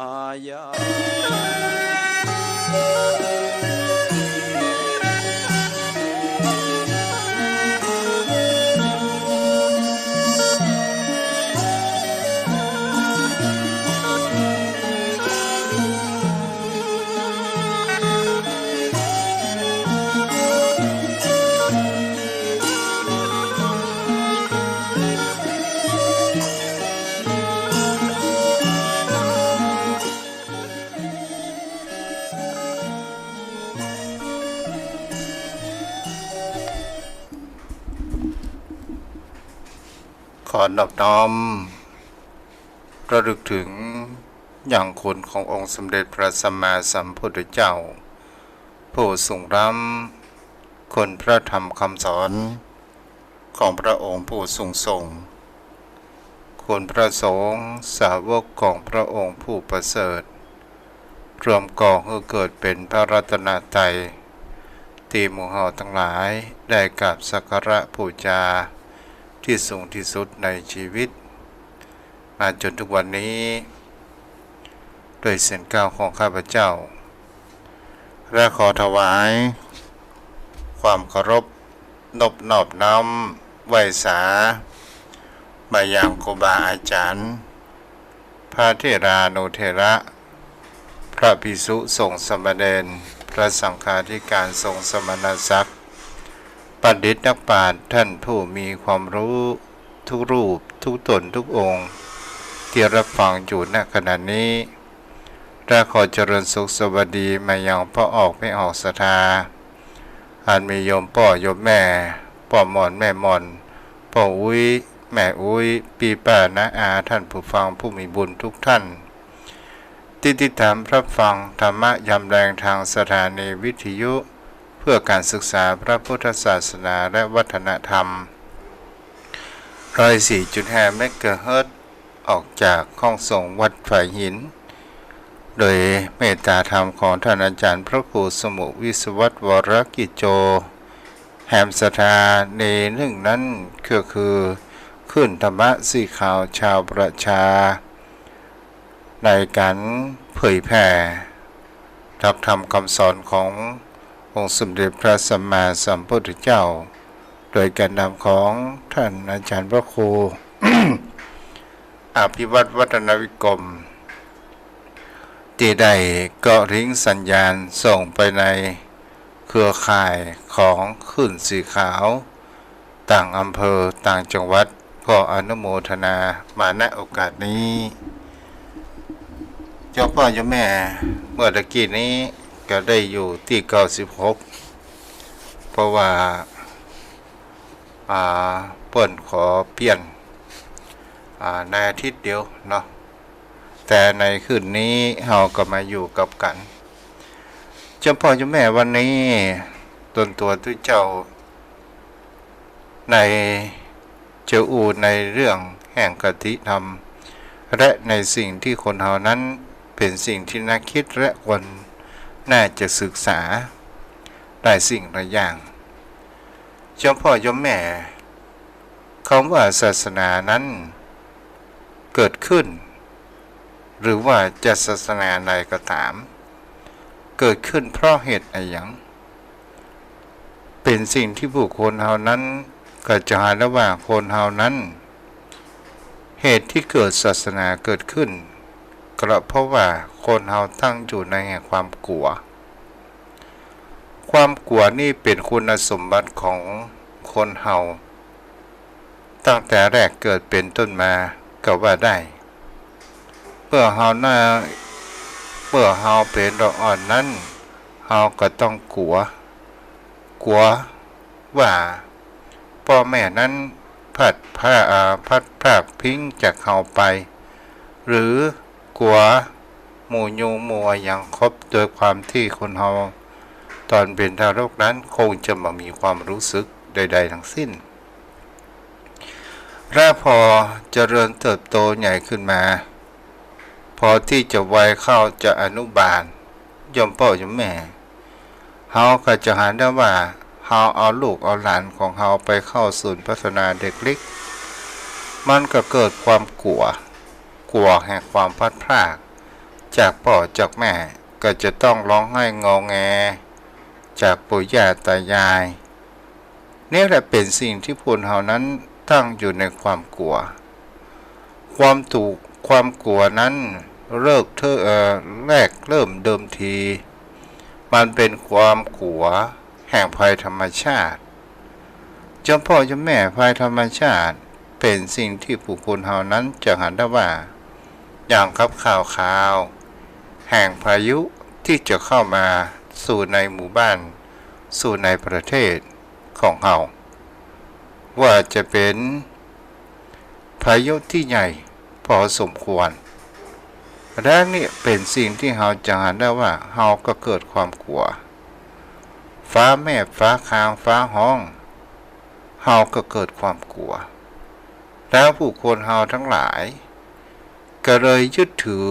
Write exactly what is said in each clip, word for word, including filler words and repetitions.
อายะ ขอนอบน้อมระลึกถึงยังคุณขององค์สมเด็จพระสัมมาสัมพุทธเจ้า ผู้ทรงล้ำคุณพระธรรมคำสอนของพระองค์ผู้สูงส่ง คุณพระสงฆ์สาวกของพระองค์ผู้ประเสริฐ รวมก่อหื้อเกิดเป๋นพระรัตนตรัย ตี้หมู่เฮาตังหลายได้กราบสักการะปู๋จาตี้สูงตี้สุดในจีวิต มาจ๋นถึงวันนี้ โดยเสียงกล่าวของข้าพเจ้า และขอถวายความเคารพนบนอบน้อมไหว้สา มายังครูบาอาจ๋ารย์ พระเถรานุเถระ พระภิกษุสงฆ์สามเณร พระสังฆาธิการสงฆ์สมณศักดิ์ บัณฑิตนักปราชญ์ ท่านผู้มีความรู้ทุกรูป ทุกต๋น ทุกองค์ ตี้รับฟังอยู่ ณ ขณะนี้ และขอเจริญสุขสวัสดีมายังป้อออกแม่ออกศรัทธา อันมีโยมป้อโยมแม่ ป้อหม่อนแม่หม่อน ป้ออุ๊ยแม่อุ๊ย ปี้ป้าน้าอา ท่านผู้ฟังผู้มีบุญทุกท่าน ตี้ติดต๋ามรับฟังธรรมะยามแลงตางสถานีวิทยุเพื่อการศึกษาพระพุทธศาสนาและวัฒนธรรม ร้อยสี่จุดห้าเมกะเฮิรตซ์ ออกจากห้องส่งวัดฝายหิน โดยเมตตาธรรมของท่านอาจ๋ารย์พระครูสมุห์วิศวัตร วรกิจโจ แหมสถานีนึ่งนั้นก็คือคลื่นธรรมะสีขาวชาวประชา ในก๋านเผยแผ่หลักธรรมคำสอนขององค์สมเด็จพระสัมมาสัมพุทธเจ้า โดยก๋านนำของท่านอาจ๋ารย์พระครู อภิวัตร วัฒนวิกรม ตี้ได้เกาะลิงก์สัญญาณส่งไปในเครือข่ายของคลื่นสีขาว ต่างอำเภอ ต่างจังหวัด ก็อนุโมทนามา ณ โอกาสนี้ โยมป้อโยมแม่ เมื่อตะกี้นี้ก็ได้อยู่ตี้เก้าสิบหก เพราะว่า อ่า เปิ้นขอเปลี่ยน อ่า ในอาทิตย์เดียวเนาะ แต่ในคืนนี้เฮาก็มาอยู่กับกั๋น โยมป้อโยมแม่ วันนี้ตนตั๋วตุ๊เจ้า ในจะอู้ในเรื่องแห่งคติธรรม และในสิ่งที่คนเฮานั้นเป๋นสิ่งที่น่าคิดและควรน่าจะศึกษาหลายสิ่งหลายอย่าง โยมป้อโยมแม่ คำว่าศาสนานั้นเกิดขึ้น หรือว่าจะศาสนาใดก็ต๋าม เกิดขึ้นเพราะเหตุอะหยัง เป๋นสิ่งที่บุคคลเฮานั้น ก็จะหาได้ว่าคนเฮานั้น เหตุที่เกิดศาสนาเกิดขึ้น ก็เพราะว่าคนเฮาตั้งอยู่ในแห่งความกั๋ว ความกั๋วนี่เป๋นคุณสมบัติของคนเฮา ตั้งแต่แรกเกิดเป๋นต้นมาก็ว่าได้ เมื่อเฮาน่า เมื่อเฮาเป๋นละอ่อนนั้น เฮาก็ต้องกั๋ว กั๋วว่าป้อแม่นั้นพลัดพรา อ่า พลัดพรากพลิ้งจากเฮาไป หรือกั๋วหมู่ยูงหมู่อะหยังคบ โดยความตี้คนเฮาต๋อนเป๋นทารกนั้นคงจะบ่มีความรู้สึกใดๆ ทั้งสิ้น และพอเจริญเติบโตใหญ่ขึ้นมา พอตี้จะวัยเข้าจะอนุบาล โยมป้อโยมแม่ เฮาก็จะหันได้ว่า เฮาเอาลูกเอาหลานของเฮาไปเข้าศูนย์พัฒนาเด็กเล็ก มันก็เกิดความกั๋ว กั๋วแห่งความพลัดพราก จากป้อจากแม่ ก็จะต้องฮ้องไห้งอแง จากปู่ย่าต๋ายาย นี่แหละเป๋นสิ่งตี้คนเฮานั้นตั้งอยู่ในความกั๋ว ความถูก ความกั๋วนั้นเลิกเทอ เอ่อ แรกเริ่มเดิมที มันเป๋นความกั๋วแห่งภัยธรรมชาติ โยมป้อโยมแม่ ภัยธรรมชาติเป๋นสิ่งตี้ผู้คนเฮานั้นจะหันได้ว่า อย่างกับข่าวคราวแห่งพายุตี้จะเข้ามาสู่ในหมู่บ้าน สู่ในประเทศของเฮา ว่าจะเป๋นพายุตี้ใหญ่พอสมควร และนี่เป๋นสิ่งตี้เฮาจะหันได้ว่า เฮาก็เกิดความกั๋ว ฟ้าแมบ ฟ้าคราง ฟ้าฮ้อง เฮาก็เกิดความกั๋ว แล้วผู้คนเฮาตังหลาย ก็เลยยึดถือ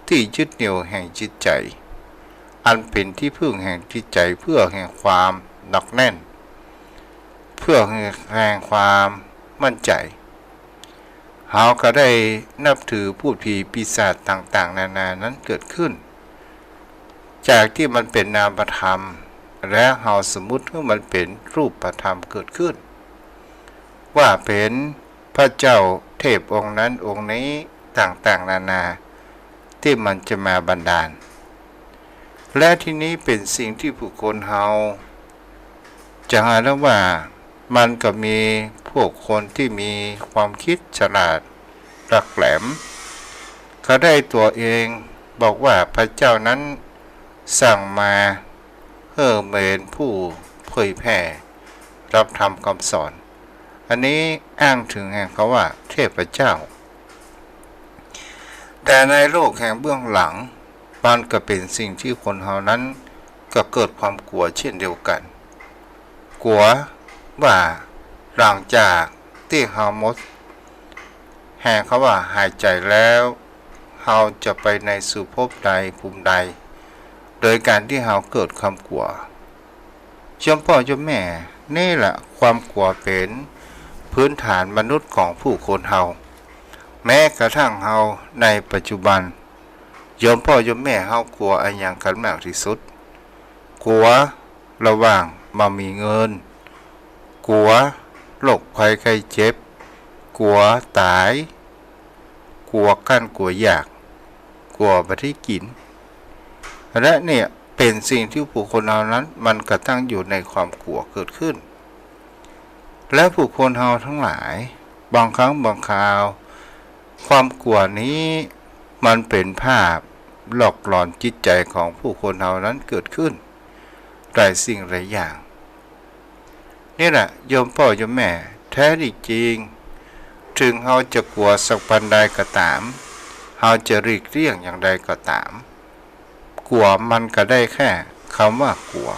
ตี้ยึดเหนี่ยวแห่งจิตใจ๋ อันเป๋นตี้พึ่งแห่งจิตใจ๋ เพื่อแห่งความหนักแน่น เพื่อแห่งความมั่นใจ๋ เฮาก็ได้นับถือพูดผีปีศาจต่างๆ นานานั้นเกิดขึ้น จากตี้มันเป๋นนามธรรม และเฮาสมมุติหื้อมันเป๋นรูปธรรมเกิดขึ้น ว่าเป๋นพระเจ้าเทพองค์นั้นองค์นี้ต่างๆ นานา ตี้มันจะมาบันดาล และทีนี้เป๋นสิ่งตี้ผู้คนเฮา จะหันได้ว่า มันก็มีพวกคนตี้มีความคิดฉลาดหลักแหลม เขาได้ตั๋วเองบอกว่าพระเจ้านั้นสั่งมาหื้อเป๋นผู้เผยแผ่หลักธรรมคำสอน อันนี้อ้างเถิงแห่งกำว่าเทพเจ้า แต่ในโลกแห่งเบื้องหลัง มันก็เป๋นสิ่งตี้คนเฮานั้นก็เกิดความกั๋วเช่นเดียวกั๋น กั๋วว่าหลังจากตี้เฮาหมดแห่งกำว่าหายใจ๋แล้ว เฮาจะไปในสู่ภพใดภูมิใด โดยการตี้เฮาเกิดความกั๋ว โยมป้อโยมแม่ นี่แหละความกั๋วเป๋นพื้นฐานมนุษย์ของผู้คนเฮา แม้กระทั่งเฮาในปัจจุบัน โยมป้อโยมแม่เฮากั๋วอะหยังกั๋นมากตี้สุด กั๋วระหว่างบ่มีเงิน กั๋วโรคภัยไข้เจ็บ กั๋วต๋าย กั๋วกั๋นกั๋วยาก กั๋วบ่ได้กิ๋น และเนี่ยเป๋นสิ่งตี้ผู้คนเฮานั้นมันก็ตั้งอยู่ในความกั๋วเกิดขึ้น และผู้คนเฮาตังหลาย บางครั้งบางคราว ความกั๋วนี้มันเป๋นภาพหลอกหลอนจิตใจ๋ของผู้คนเฮานั้นเกิดขึ้น หลายสิ่งหลายอย่าง นี่แหละโยมป้อโยมแม่ แท้ตี้จริง เถิงเฮาจะกั๋วสักปานใดก็ต๋าม เฮาจะหลีกเลี่ยงอย่างใดก็ต๋าม กั๋วมันก็ได้แค่กำว่ากั๋ว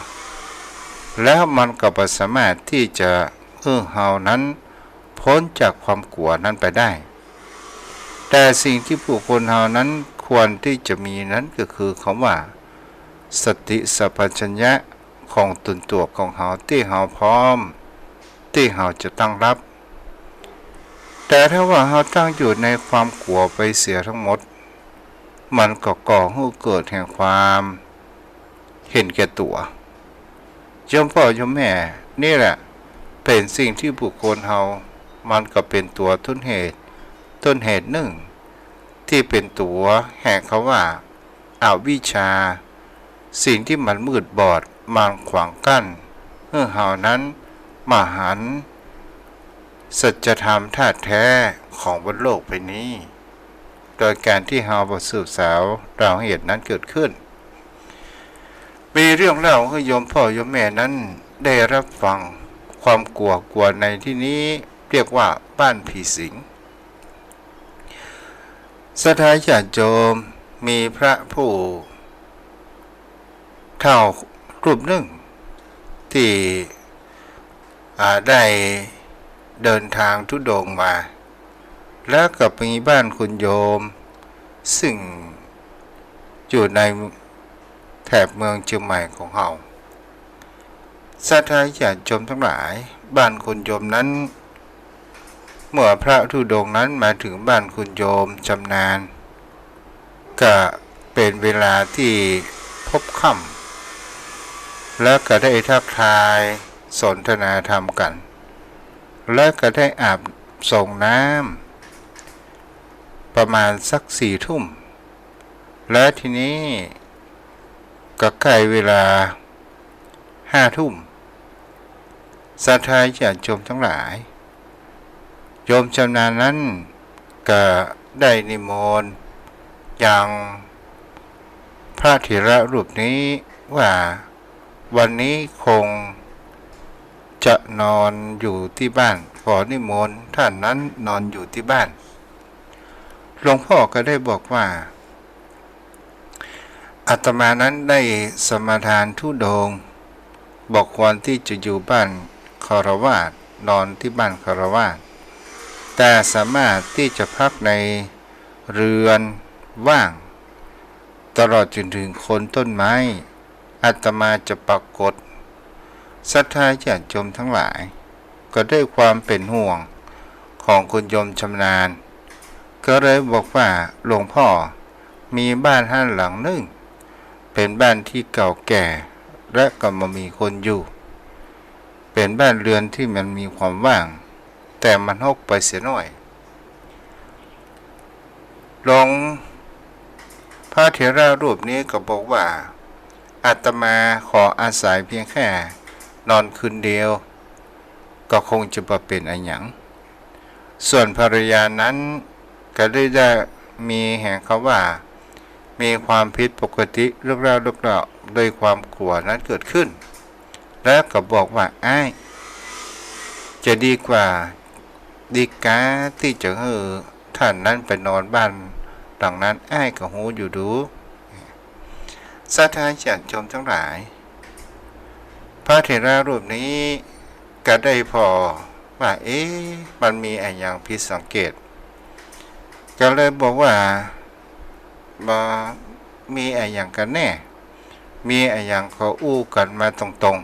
แล้วมันก็บ่สามารถตี้จะหื้อเฮานั้นป๊นจากความกั๋วนั้นไปได้ แต่สิ่งตี้ผู้คนเฮานั้นควรตี้จะมีนั้นก็คือกำว่า สติสัมปชัญญะของต๋นตั๋วของเฮา ตี้เฮาพร้อมตี้เฮาจะตั้งรับ แต่ถ้าว่าเฮาตั้งอยู่ในความกั๋วไปเสียตังหมด มันก็ก่อหื้อเกิดแห่งความเห็นแก่ตั๋ว โยมป้อโยมแม่ นี่แหละเป๋นสิ่งตี้ผู้คนเฮา มันก็เป๋นตั๋วต้นเหตุ ต้นเหตุนึ่ง ตี้เป๋นตั๋วแห่งกำว่า อวิชชา สิ่งตี้มันมืดบอด มันขวางกั้นหื้อเฮานั้นบ่หันสัจธรรมธาตุแท้ของบนโลกใบนี้ โดยการตี้เฮาบ่สืบสาวราวเหตุนั้นเกิดขึ้น มีเรื่องเล่าหื้อโยมป้อโยมแม่นั้นได้ฮับฟัง ความกั๋วกั๋วในตี้นี้เรียกว่าบ้านผีสิง ศรัทธาญาติโยม มีพระผู้เฒ่ารูปนึ่งตี้ อ่า ได้เดินทางธุดงค์มา แล้วก็มีบ้านคุณโยม ซึ่งอยู่ในแถบเมืองเจียงใหม่ของเฮา ศรัทธาญาติโยมตังหลาย บ้านคุณโยมนั้น เมื่อพระธุดงค์นั้นมาเถิงบ้านคุณโยมชำนาญ ก็ เป็นเวลาตี้พบค่ำ และก็ได้ทักทายสนทนาธรรมกั๋น และก็ได้อาบสรงน้ำประมาณสักสี่ทุ่ม และทีนี้ก็ใก้เวลาห้าทุ่ม ศรัทธาญาติโยมตังหลาย โยมชำนาญนั้นก็ได้นิมนต์ยังพระเถระรูปนี้ว่าวันนี้คงจะนอนอยู่ตี้บ้าน ขอนิมนต์ต้านนั้นนอนอยู่ตี้บ้าน หลวงพ่อก็ได้บอกว่า อาตมานั้นได้สมาทานธุดงค์ บ่ควรตี้จะอยู่บ้านฆราวาส นอนตี้บ้านฆราวาส แต่สามารถตี้จะพักในเรือนว่าง ตลอดจนถึงโคนต้นไม้ อาตมาจะปรากฏ ศรัทธาญาติโยมตังหลาย ก็ด้วยความเป๋นห่วงของคุณโยมชำนาญ ก็เลยบอกว่า หลวงพ่อ มีบ้านหั้นหลังนึ่ง เป๋นบ้านตี้เก่าแก่ และก็บ่มีคนอยู่ เป๋นบ้านเรือนตี้มันมีความว่าง แต่มันฮกไปเสียหน้อย หลวงพระเถระรูปนี้ก็บอกว่า อาตมาขออาศัยเพียงแค่นอนคืนเดียว ก็คงจะบ่เป๋นอะหยัง ส่วนภรรยานั้นก็ได้ ได้มีแหงกำว่า มีความผิดปกติลุกเล่าลุกเล่า ด้วยความกลัวนั้นเกิดขึ้น และก็บอกว่า อ้าย จะดีกว่า ดีกาตี้จะหื้อต้านนั้นไปนอนบ้านหลังนั้น อ้ายก็ฮู้อยู่ดู ศรัทธาญาติโยมตังหลาย พระเถระรูปนี้ก็ได้ผ่อว่า เอ๊ะ มันมีอะหยังผิดสังเกต ก็เลยบอกว่า บ่มีอะหยังกั๋นแน่ มีอะหยังก็อู้กั๋นมาตรง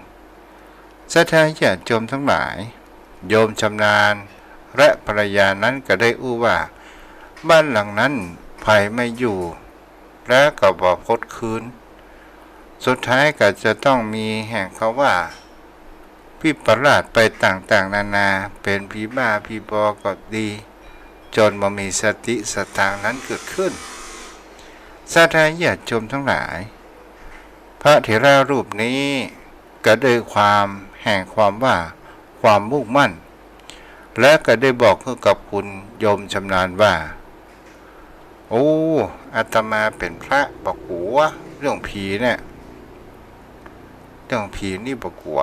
ๆ ศรัทธาญาติโยมตังหลาย โยมชำนาญและภรรยานั้นก็ได้อู้ว่า บ้านหลังนั้นใผไม่อยู่ และก็บ่คดคืน สุดท้ายก็จะต้องมีแหงกำว่า วิปลาสไปต่างๆ นานา เป๋นผีบ้าผีบอก็ดี จนบ่มีสติสตางค์นั้นเกิดขึ้น ศรัทธาญาติโยมตังหลาย พระเถระรูปนี้ก็ด้วยความแหงความว่า ความมุ่งมั่น และก็ได้บอกหื้อกับคุณโยมชำนาญว่า โอ้ อาตมาเป๋นพระบ่กั๋วเรื่องผีเนี่ย เรื่องผีนี่บ่กั๋ว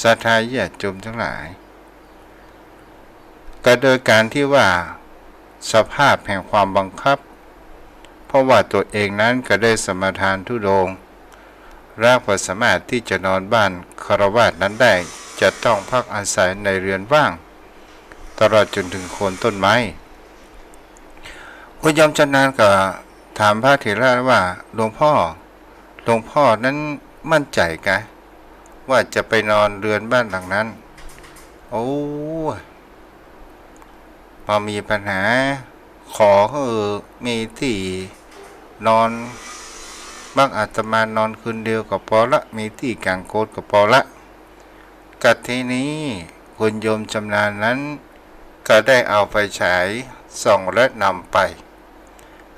ศรัทธาญาติโยมตังหลาย ก็โดยการที่ว่าสภาพแห่งความบังคับ เพราะว่าตัวเองนั้นก็ได้สมาทานธุดงค์ และบ่สามารถตี้จะนอนบ้านฆราวาสนั้นได้ จะต้องพักอาศัยในเรือนว่าง ตลอดจนถึงโคนต้นไม้ คุณโยมชำนาญก็ถามพระเถระว่า หลวงพ่อ หลวงพ่อนั้นมั่นใจ๋กา ว่าจะไปนอนเรือนบ้านหลังนั้น โอ้ บ่มีปัญหา ขอหื้อมีตี้นอน บักอาตมานอนคืนเดียวก็ปอละ มีตี้ก๋างโกศก็ปอละ กะทีนี้คุณโยมชำนาญนั้นก็ได้เอาไฟฉายส่องและนำไป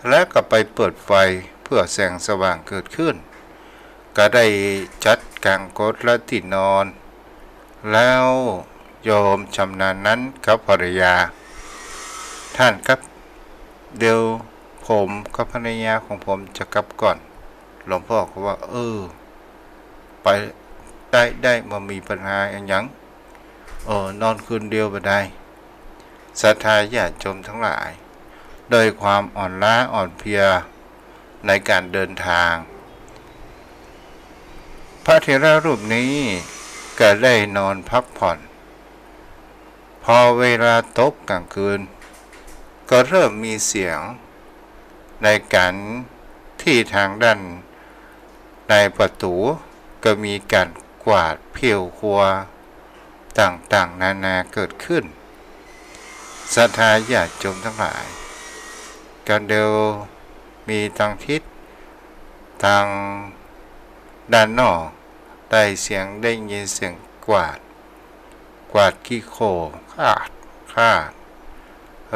และก็ไปเปิดไฟเพื่อแสงสว่างเกิดขึ้น ก็ได้จัดก๋างโกศและตี้นอน แล้วโยมชำนาญนั้นกับภรรยา ต้านครับ เดี๋ยวผมกับภรรยาของผมจะกลับก่อน หลวงพ่อก็ว่า เออ ไปได้ ได้ บ่มีปัญหาอะหยัง เออ นอนคืนเดียวบ่ได้ ศรัทธาญาติโยมตังหลาย ด้วยความอ่อนล้าอ่อนเพลียในการเดินทาง พระเถระรูปนี้ก็ได้นอนพักผ่อน พอเวลาตกก๋างคืน ก็เริ่มมีเสียงในการตี้ตางด้านในประตู๋ ก็มีก๋านกวาดเผี้ยวครัวต่างๆ นานาเกิดขึ้น ศรัทธาญาติโยมตังหลาย ก็เดี๋ยว มีตางทิศ ตางด้านนอก ได้เสียง ได้ยินเสียงกวาด กวาดขี้โคลน คาด คาด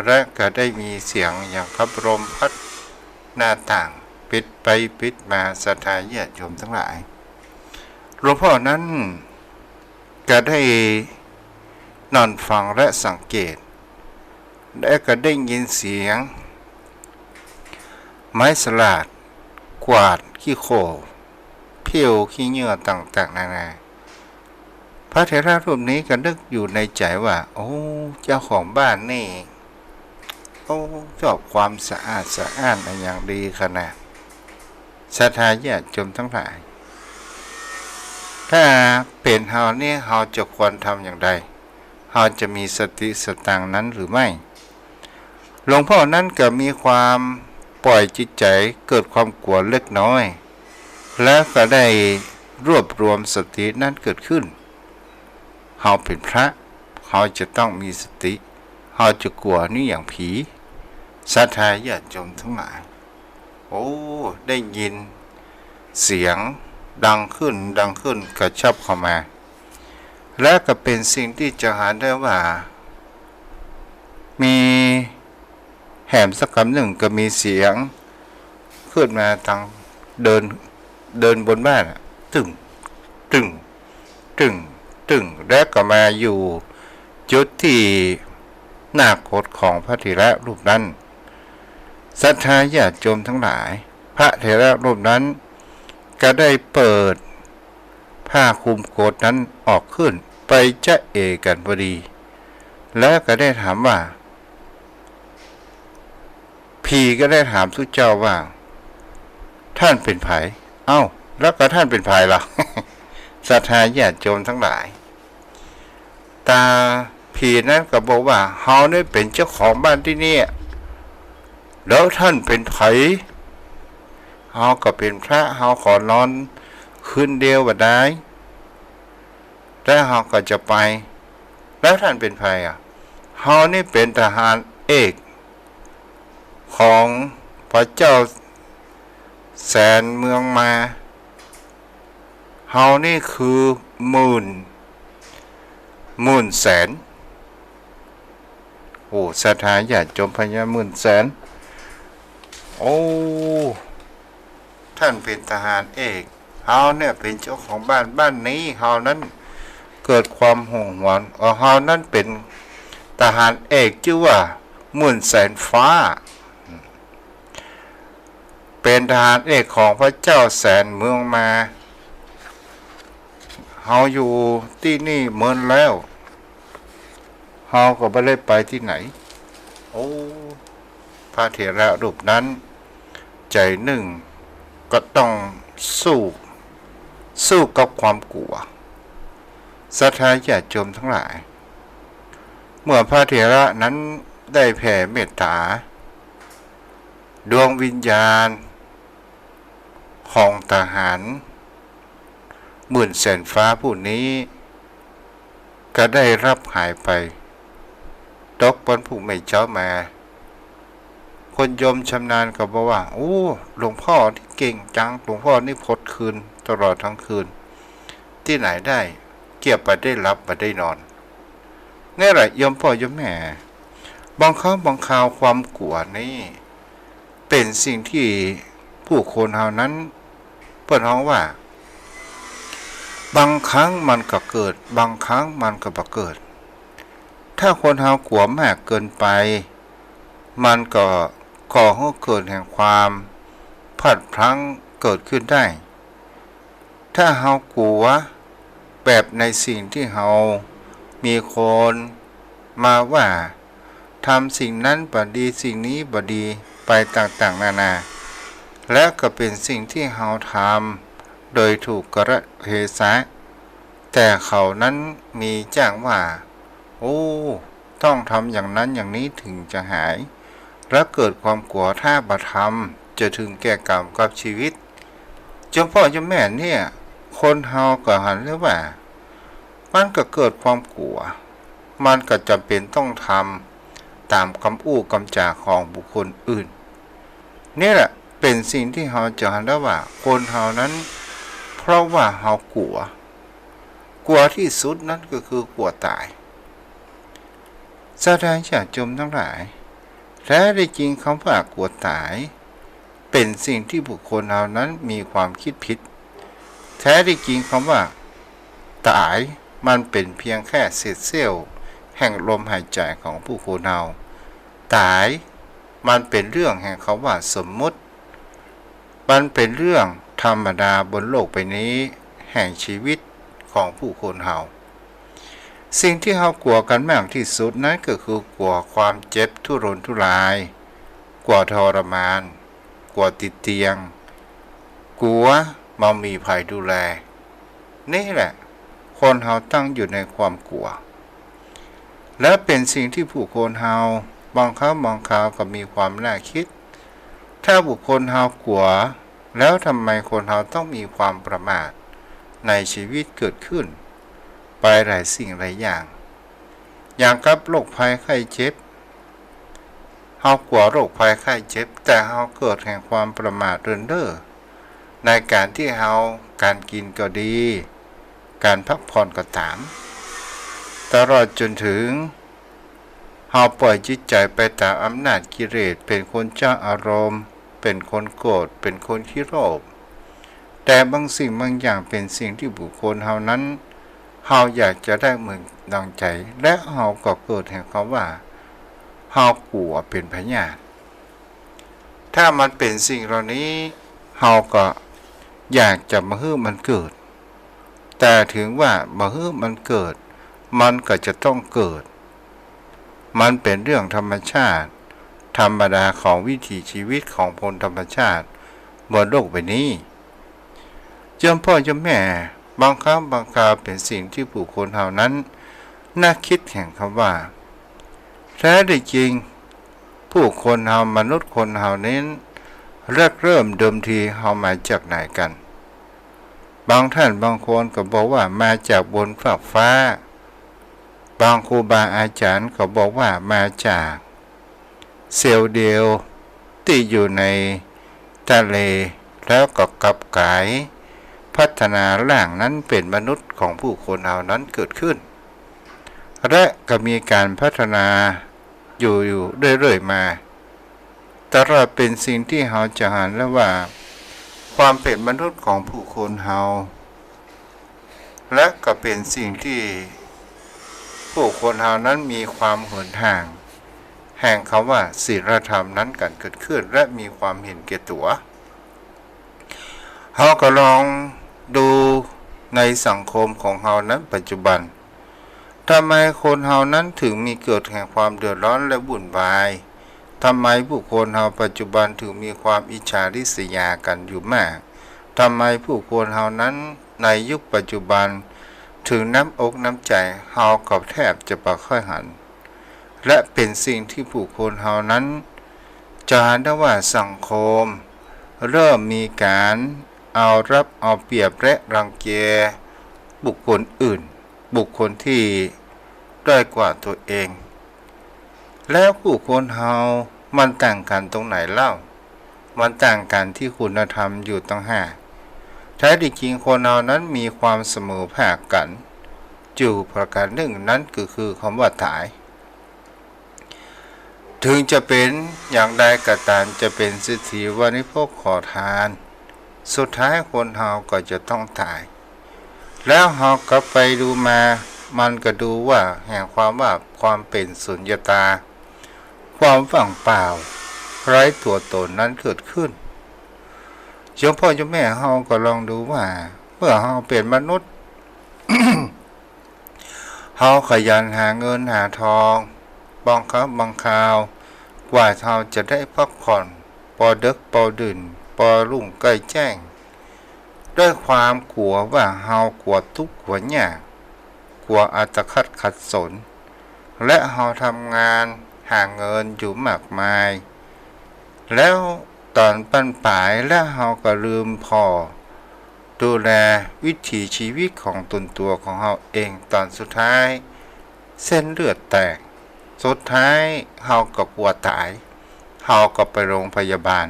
และก็ได้มีเสียงอย่างกับลมพัดหน้าต่างปิดไปปิดมา ศรัทธาญาติโยมตังหลาย หลวงพ่อนั้นก็ได้นอนฟังและสังเกต และก็ได้ยินเสียงไม้สลาดกวาดขี้โคลน เผี้ยวขี้เหงื่อต่างๆ นานา พระเถระรูปนี้ก็นึกอยู่ในใจ๋ว่า โอ้ เจ้าของบ้านนี่ โอ้ ชอบความสะอาดสะอ้านอะหยังดีขนาด ศรัทธาญาติโยมตังหลาย ถ้าเป๋นเฮานี่ เฮาจะควรทำอย่างใด เฮาจะมีสติสตังค์นั้นหรือไม่ หลวงพ่อนั้นก็มีความปล่อยจิตใจ๋เกิดความกั๋วเล็กน้อย แล้วก็ได้รวบรวมสตินั้นเกิดขึ้น เฮาเป๋นพระ เฮาจะต้องมีสติ เฮาจะกั๋วนี่อย่างผี ศรัทธาญาติโยมตังหลาย โอ้ ได้ยินเสียงดังขึ้น ดังขึ้น กระชับเข้ามา และก็เป๋นสิ่งตี้จะหันได้ว่า มีแหมสักกำนึ่งก็มีเสียงขึ้นมาตางเดิน เดินบนบ้านอะ ตึ้ง ตึ้ง ตึ้ง ตึ้ง และก็มาอยู่จุดตี้หน้าโกศของพระเถระรูปนั้น ศรัทธาญาติโยมตังหลาย พระเถระรูปนั้นก็ได้เปิดผ้าคลุมโกศนั้นออกขึ้น ไปจ๊ะเอ๋กั๋นพอดี แล้วก็ได้ถามว่า ผีก็ได้ถามตุ๊เจ้าว่า ต้านเป๋นใผ เอ้า แล้วก็ต้านเป๋นใผล่ะ ศรัทธาญาติโยมตังหลาย ตาผีนั้นก็บอกว่า เฮานี่เป๋นเจ้าของบ้านตี้นี่ แล้วต้านเป๋นใผ เฮาก็เป๋นพระ เฮาขอนอนคืนเดียวบ่ดาย แล้วเฮาก็จะไป แล้วต้านเป๋นใผอะ เฮานี่เป๋นทหารเอกของพระเจ้าแสนเมืองมา เฮานี่คือหมื่น หมื่นแสน โอ้ ศรัทธาญาติโยมพญาหมื่นแสน โอ้ ต้านเป๋นทหารเอก เฮาเนี่ยเป๋นเจ้าของบ้าน บ้านนี้ เฮานั้นเกิดความหวงหวน เออ เฮานั้นเป๋นทหารเอกจื้อว่าหมื่นแสนฟ้า เป๋นทหารเอกของพระเจ้าแสนเมืองมา เฮาอยู่ตี้นี่เมินแล้ว เฮาก็บ่ได้ไปตี้ไหน โอ้ พระเถระรูปนั้น ใจ๋นึ่งก็ต้องสู้ สู้กับความกั๋ว ศรัทธาญาติโยมตังหลาย เมื่อพระเถระนั้นได้แผ่เมตต๋า ดวงวิญญาณของทหารหมื่นแสนฟ้าผู้นี้ ก็ได้ลับหายไป ตกวันพรุ่งไม่เจ๊ามา คนโยมชำนาญก็บอกว่า โอ้ หลวงพ่อนี่เก่งจัง หลวงพ่อนี่พดคืนตลอดทั้งคืน ตี้ไหนได้ เกียบบ่ได้หลับบ่ได้นอน นี่แหละโยมป้อโยมแม่ บางครั้งบางคราวความกั๋วนี่ เป๋นสิ่งตี้ผู้คนเฮานั้น เปิ้นฮ้องว่า บางครั้งมันก็เกิด บางครั้งมันก็บ่เกิด ถ้าคนเฮากั๋วมากเกินไป มันก็ก่อหื้อเกิดแห่งความพลาดพลั้งเกิดขึ้นได้ ถ้าเฮากั๋วแบบในสิ่งตี้เฮามีคนมาว่า ทำสิ่งนั้นบ่ดี สิ่งนี้บ่ดี ไปต่างๆ นานา และก็เป๋นสิ่งตี้เฮาทำโดยถูกกาลเทศะ แต่เขานั้นมีจ้างว่า โอ้ ต้องทำอย่างนั้นอย่างนี้ถึงจะหาย และเกิดความกั๋ว ถ้าบ่ทำจะถึงแก่กรรมกับชีวิต โยมป้อโยมแม่เนี่ย คนเฮาก็หันได้ว่า มันก็เกิดความกั๋ว มันก็จ๋ำเป๋นต้องทำต๋ามกำอู้กำจ๋าของบุคคลอื่น นี่แหละ เป๋นสิ่งตี้เฮาจะหันได้ว่าคนเฮานั้น เพราะว่าเฮากลัว กลัวตี้สุดนั้นก็คือกลัวต๋าย ศรัทธาญาติโยมตังหลาย แท้ตี้จริงกำว่ากลัวต๋าย เป๋นสิ่งตี้บุคคลเฮานั้นมีความกึ๊ดผิด แท้ตี้จริงกำว่าต๋ายมันเป๋นเปียงแค่เศษเสี้ยวแห่งลมหายใจ๋ของบุคคลเฮา ต๋ายมันเป๋นเรื่องแห่งกำว่าสมมุติ มันเป๋นเรื่องธรรมดาบนโลกใบนี้แห่งจีวิตของบุคคลเฮา สิ่งตี้เฮากลัวกั๋นมากตี้สุดนั้นก็คือกลัวความเจ็บทุรนทุราย กลัวทรมาน กลัวติดเตียง กลัวบ่มีใผดูแล นี่แหละ คนเฮาตั้งอยู่ในความกลัว และเป๋นสิ่งตี้บุคคลเฮาบางครั้งบางคราวก็มีความน่ากึ๊ด ถ้าบุคคลเฮากลัว แล้วทำไมคนเฮาต้องมีความประมาทในจีวิตเกิดขึ้นไปหลายสิ่งหลายอย่าง อย่างกับโรคภัยไข้เจ็บ เฮากลัวโรคภัยไข้เจ็บ แต่เฮาเกิดแห่งความประมาทเรินเร่อในก๋านตี้เฮา ก๋านกิ๋นก็ดี ก๋านพักผ่อนก็ต๋าม ตลอดจ๋นเถิง เฮาป่อยจิตใจ๋ไปต๋ามอำนาจกิเลส เป๋นคนเจ้าอารมณ์ เป๋นคนโกรธ เป๋นคนขี้โลภ แต่บางสิ่งบางอย่างเป๋นสิ่งตี้บุคคลเฮานั้น เฮาอยากจะได้เหมือนดังใจ๋ และเฮาก็เกิดแห่งกำว่าเฮากลัวเป๋นพยาธิ ถ้ามันเป๋นสิ่งเหล่านี้ เฮาก็อยากจะบ่หื้อมันเกิด แต่เถิงว่าบ่หื้อมันเกิด มันก็จะต้องเกิด มันเป๋นเรื่องธรรมชาติ ธรรมดาของวิถีจีวิตของคนธรรมชาติบนโลกใบนี้ โยมพ่อโยมแม่ บางครั้งบางคราวเป๋นสิ่งตี้บุคคลเฮานั้นน่ากึ๊ดแห่งกำว่า แท้ตี้จริง บุคคลเฮา มนุษย์คนเฮานั้น แรกเริ่มเดิมทีเฮามาจากไหนกั๋น บางท่านบางคนก็บอกว่ามาจากบนฟากฟ้า บางครูบาอาจ๋ารย์ก็บอกว่ามาจากเซลล์เดียวตี้อยู่ในทะเล แล้วก็กลับก๋ายพัฒนาร่างนั้นเป๋นมนุษย์ของบุคคลเฮานั้นเกิดขึ้น และก็มีก๋านพัฒนาอยู่ อยู่เรื่อยๆ มา ตลอดเป๋นสิ่งตี้เฮาจะหันได้ว่า ความเป๋นมนุษย์ของบุคคลเฮา และก็เป๋นสิ่งตี้บุคคลเฮานั้นมีความเหินห่าง แห่งกำว่าศีลธรรมนั้นกั๋นเกิดขึ้น และมีความเห็นแก่ตั๋ว เฮาก็ลองดูในสังคมของเฮานั้นปัจจุบัน ทำไมคนเฮานั้นเถิงมีเกิดแห่งความเดือดร้อนและวุ่นวาย ทำไมบุคคลเฮาปัจจุบันเถิงมีความอิจฉาริษยากั๋นอยู่มาก ทำไมบุคคลเฮานั้นในยุคปัจจุบันเถิงน้ำอกน้ำใจ๋ เฮาก็แทบจะบ่ค่อยหัน และเป๋นสิ่งตี้บุคคลเฮานั้น จะหันได้ว่าสังคมเริ่มมีก๋านเอารัดเอาเปรียบและรังแกบุคคลอื่น บุคคลตี้ด้อยกว่าตั๋วเอง แล้วบุคคลเฮามันต่างกั๋นตรงไหนเล่า มันต่างกั๋นตี้คุณธรรมอยู่ต่างหาก แท้ตี้จริงคนเฮานั้นมีความเสมอภาคกั๋นอยู่ประก๋านนึ่ง นั้นก็คือกำว่าต๋าย เถิงจะเป๋นอย่างใดก็ต๋าม จะเป๋นเศรษฐีวานิพกขอทาน สุดท้ายคนเฮาก็จะต้องต๋าย แล้วเฮากลับไปดูมา มันก็ดูว่าแห่งความว่าความเป๋นสุญญตา ความว่างเปล่า ไร้ตั๋วต๋นนั้นเกิดขึ้น โยมพ่อโยมแม่เฮาก็ลองดูว่า เมื่อเฮาเป๋นมนุษย์ เฮาขยันหาเงินหาทอง บางครั้งบางคราว กว่าเฮาจะได้พักผ่อน ปอเดิ็กปอดื่น ปอรุ่งใก้แจ้ง ด้วยความกลัวว่าเฮากลัวตุ๊กข์กลัวยาก กลัวอัตคัดขัดสน และเฮาทำงานหาเงินอยู่มากมาย แล้วต๋อนบั้นป๋ายแล้วเฮาก็ลืมผ่อ ดูแลวิถีจีวิตของต๋นตั๋วของเฮาเอง ต๋อนสุดท้ายเส้นเลือดแตก สุดท้ายเฮาก็กลัวต๋าย เฮาก็ไปโรงพยาบาล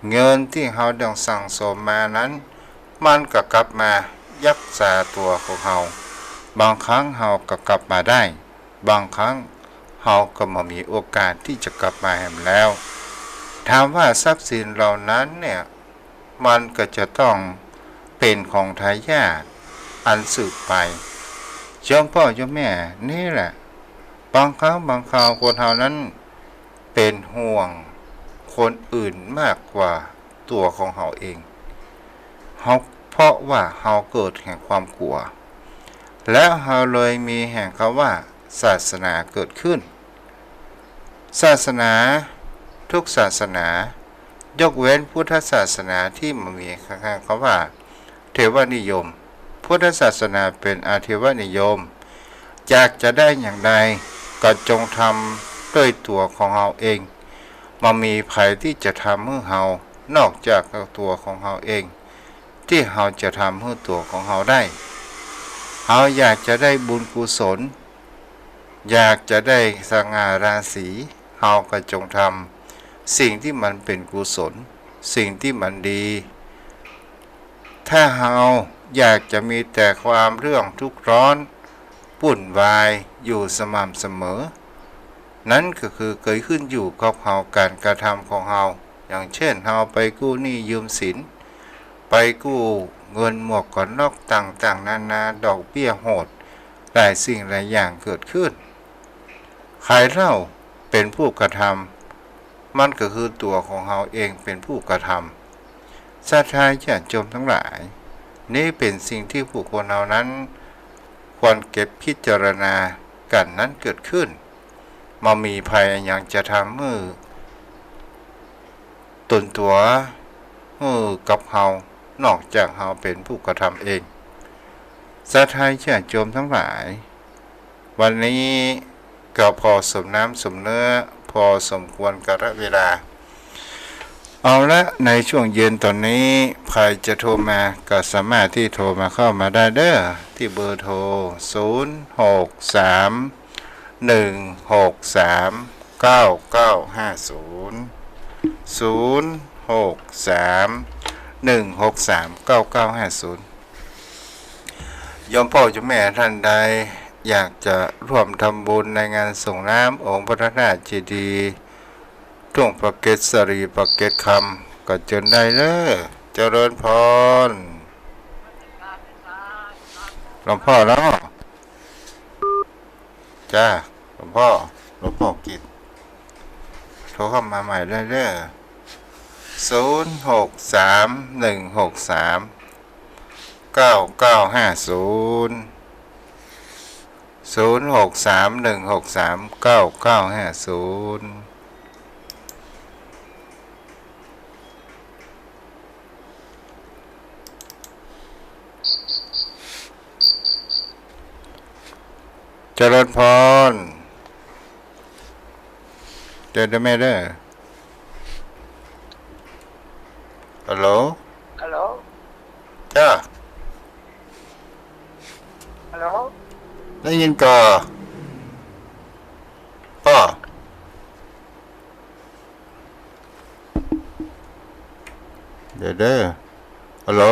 เงินตี้เฮาได้สั่งสมมานั้น มันก็กลับมาฮักษาตั๋วของเฮา บางครั้งเฮาก็กลับมาได้ บางครั้งเฮาก็บ่มีโอกาสตี้จะกลับมาแหมแล้ว ถามว่าทรัพย์สินเหล่านั้นเนี่ย มันก็จะต้องเป๋นของทายาทอันสืบไป โยมป้อโยมแม่ นี่แหละ บางครั้งบางคราวคนเฮานั้นเป๋นห่วงคนอื่นมากกว่าตั๋วของเฮาเอง เฮา เพราะว่าเฮาเกิดแห่งความกั๋ว แล้วเฮาเลยมีแห่งกำว่าศาสนาเกิดขึ้น ศาสนา ทุกศาสนา ยกเว้นพุทธศาสนาตี้บ่มีแห่งกำว่าเทวนิยม พุทธศาสนาเป๋นอเทวนิยม อยากจะได้อย่างใดก็จงทำด้วยตั๋วของเฮาเอง บ่มีใผตี้จะทำหื้อเฮา นอกจากตั๋วของเฮาเอง ตี้เฮาจะทำหื้อตั๋วของเฮาได้ เฮาอยากจะได้บุญกุศล อยากจะได้สง่าราศี เฮาก็จงทำสิ่งตี้มันเป๋นกุศล สิ่งตี้มันดี ถ้าเฮาอยากจะมีแต่ความเรื่องทุกข์ร้อน วุ่นวายอยู่สม่ำเสมอ นั้นก็คือเกิดขึ้นอยู่กับเฮา ก๋านกระทำของเฮา อย่างเช่น เฮาไปกู้หนี้ยืมสิน ไปกู้เงินหมวกกั๋นน็อกต่างๆ นานา ดอกเบี้ยโหด หลายสิ่งหลายอย่างเกิดขึ้น ใผเล่าเป๋นผู้กระทำ มันก็คือตั๋วของเฮาเองเป๋นผู้กระทำ ศรัทธาญาติโยมตังหลาย นี้เป๋นสิ่งตี้ผู้คนเฮานั้นควรเก็บพิจารณากั๋นนั้นเกิดขึ้น บ่มีใผอะหยังจะทำหื้อตนตั๋วหื้อกับเฮา นอกจากเฮาเป๋นผู้กระทำเอง ศรัทธาญาติโยมตังหลาย วันนี้ก็พอสมน้ำสมเนื้อ พอสมควรกาลเวลา เอาละ ในช่วงเย็นต๋อนนี้ ใผจะโทรมาก็สามารถตี้โทรมาเข้ามาได้เด้อ ตี้เบอร์โทร ศูนย์ หก สาม หนึ่ง หก สาม เก้า เก้า ห้า ศูนย์ ศูนย์ หก สาม หนึ่ง หก สาม เก้า เก้า ห้า ศูนย์ โยมป้อโยมแม่ต้านใดอยากจะร่วมทำบุญในงานส่งน้ำองค์พระธาตุเจดีย์ทุ่งปากเกร็ดสะหลีปากเกร็ดคำ ก็เจิญได้เน้อ เจริญพร หลวงป้อเนาะ จ้า หลวงป้อ หลวงป้อกิตติ์ โทรเข้ามาใหม่ได้เน้อ ศูนย์ หก สาม หนึ่ง หก สาม เก้า เก้า ห้า ศูนย์ ศูนย์ หก สาม หนึ่ง หก สาม เก้า เก้า ห้า ศูนย์ เจริญพร เจริญเด้อแม่เด้อ ฮัลโหล ฮัลโหล จ้า ฮัลโหล ได้ยินก่อ ป้อ เดี๋ยวเด้อ ฮัลโหล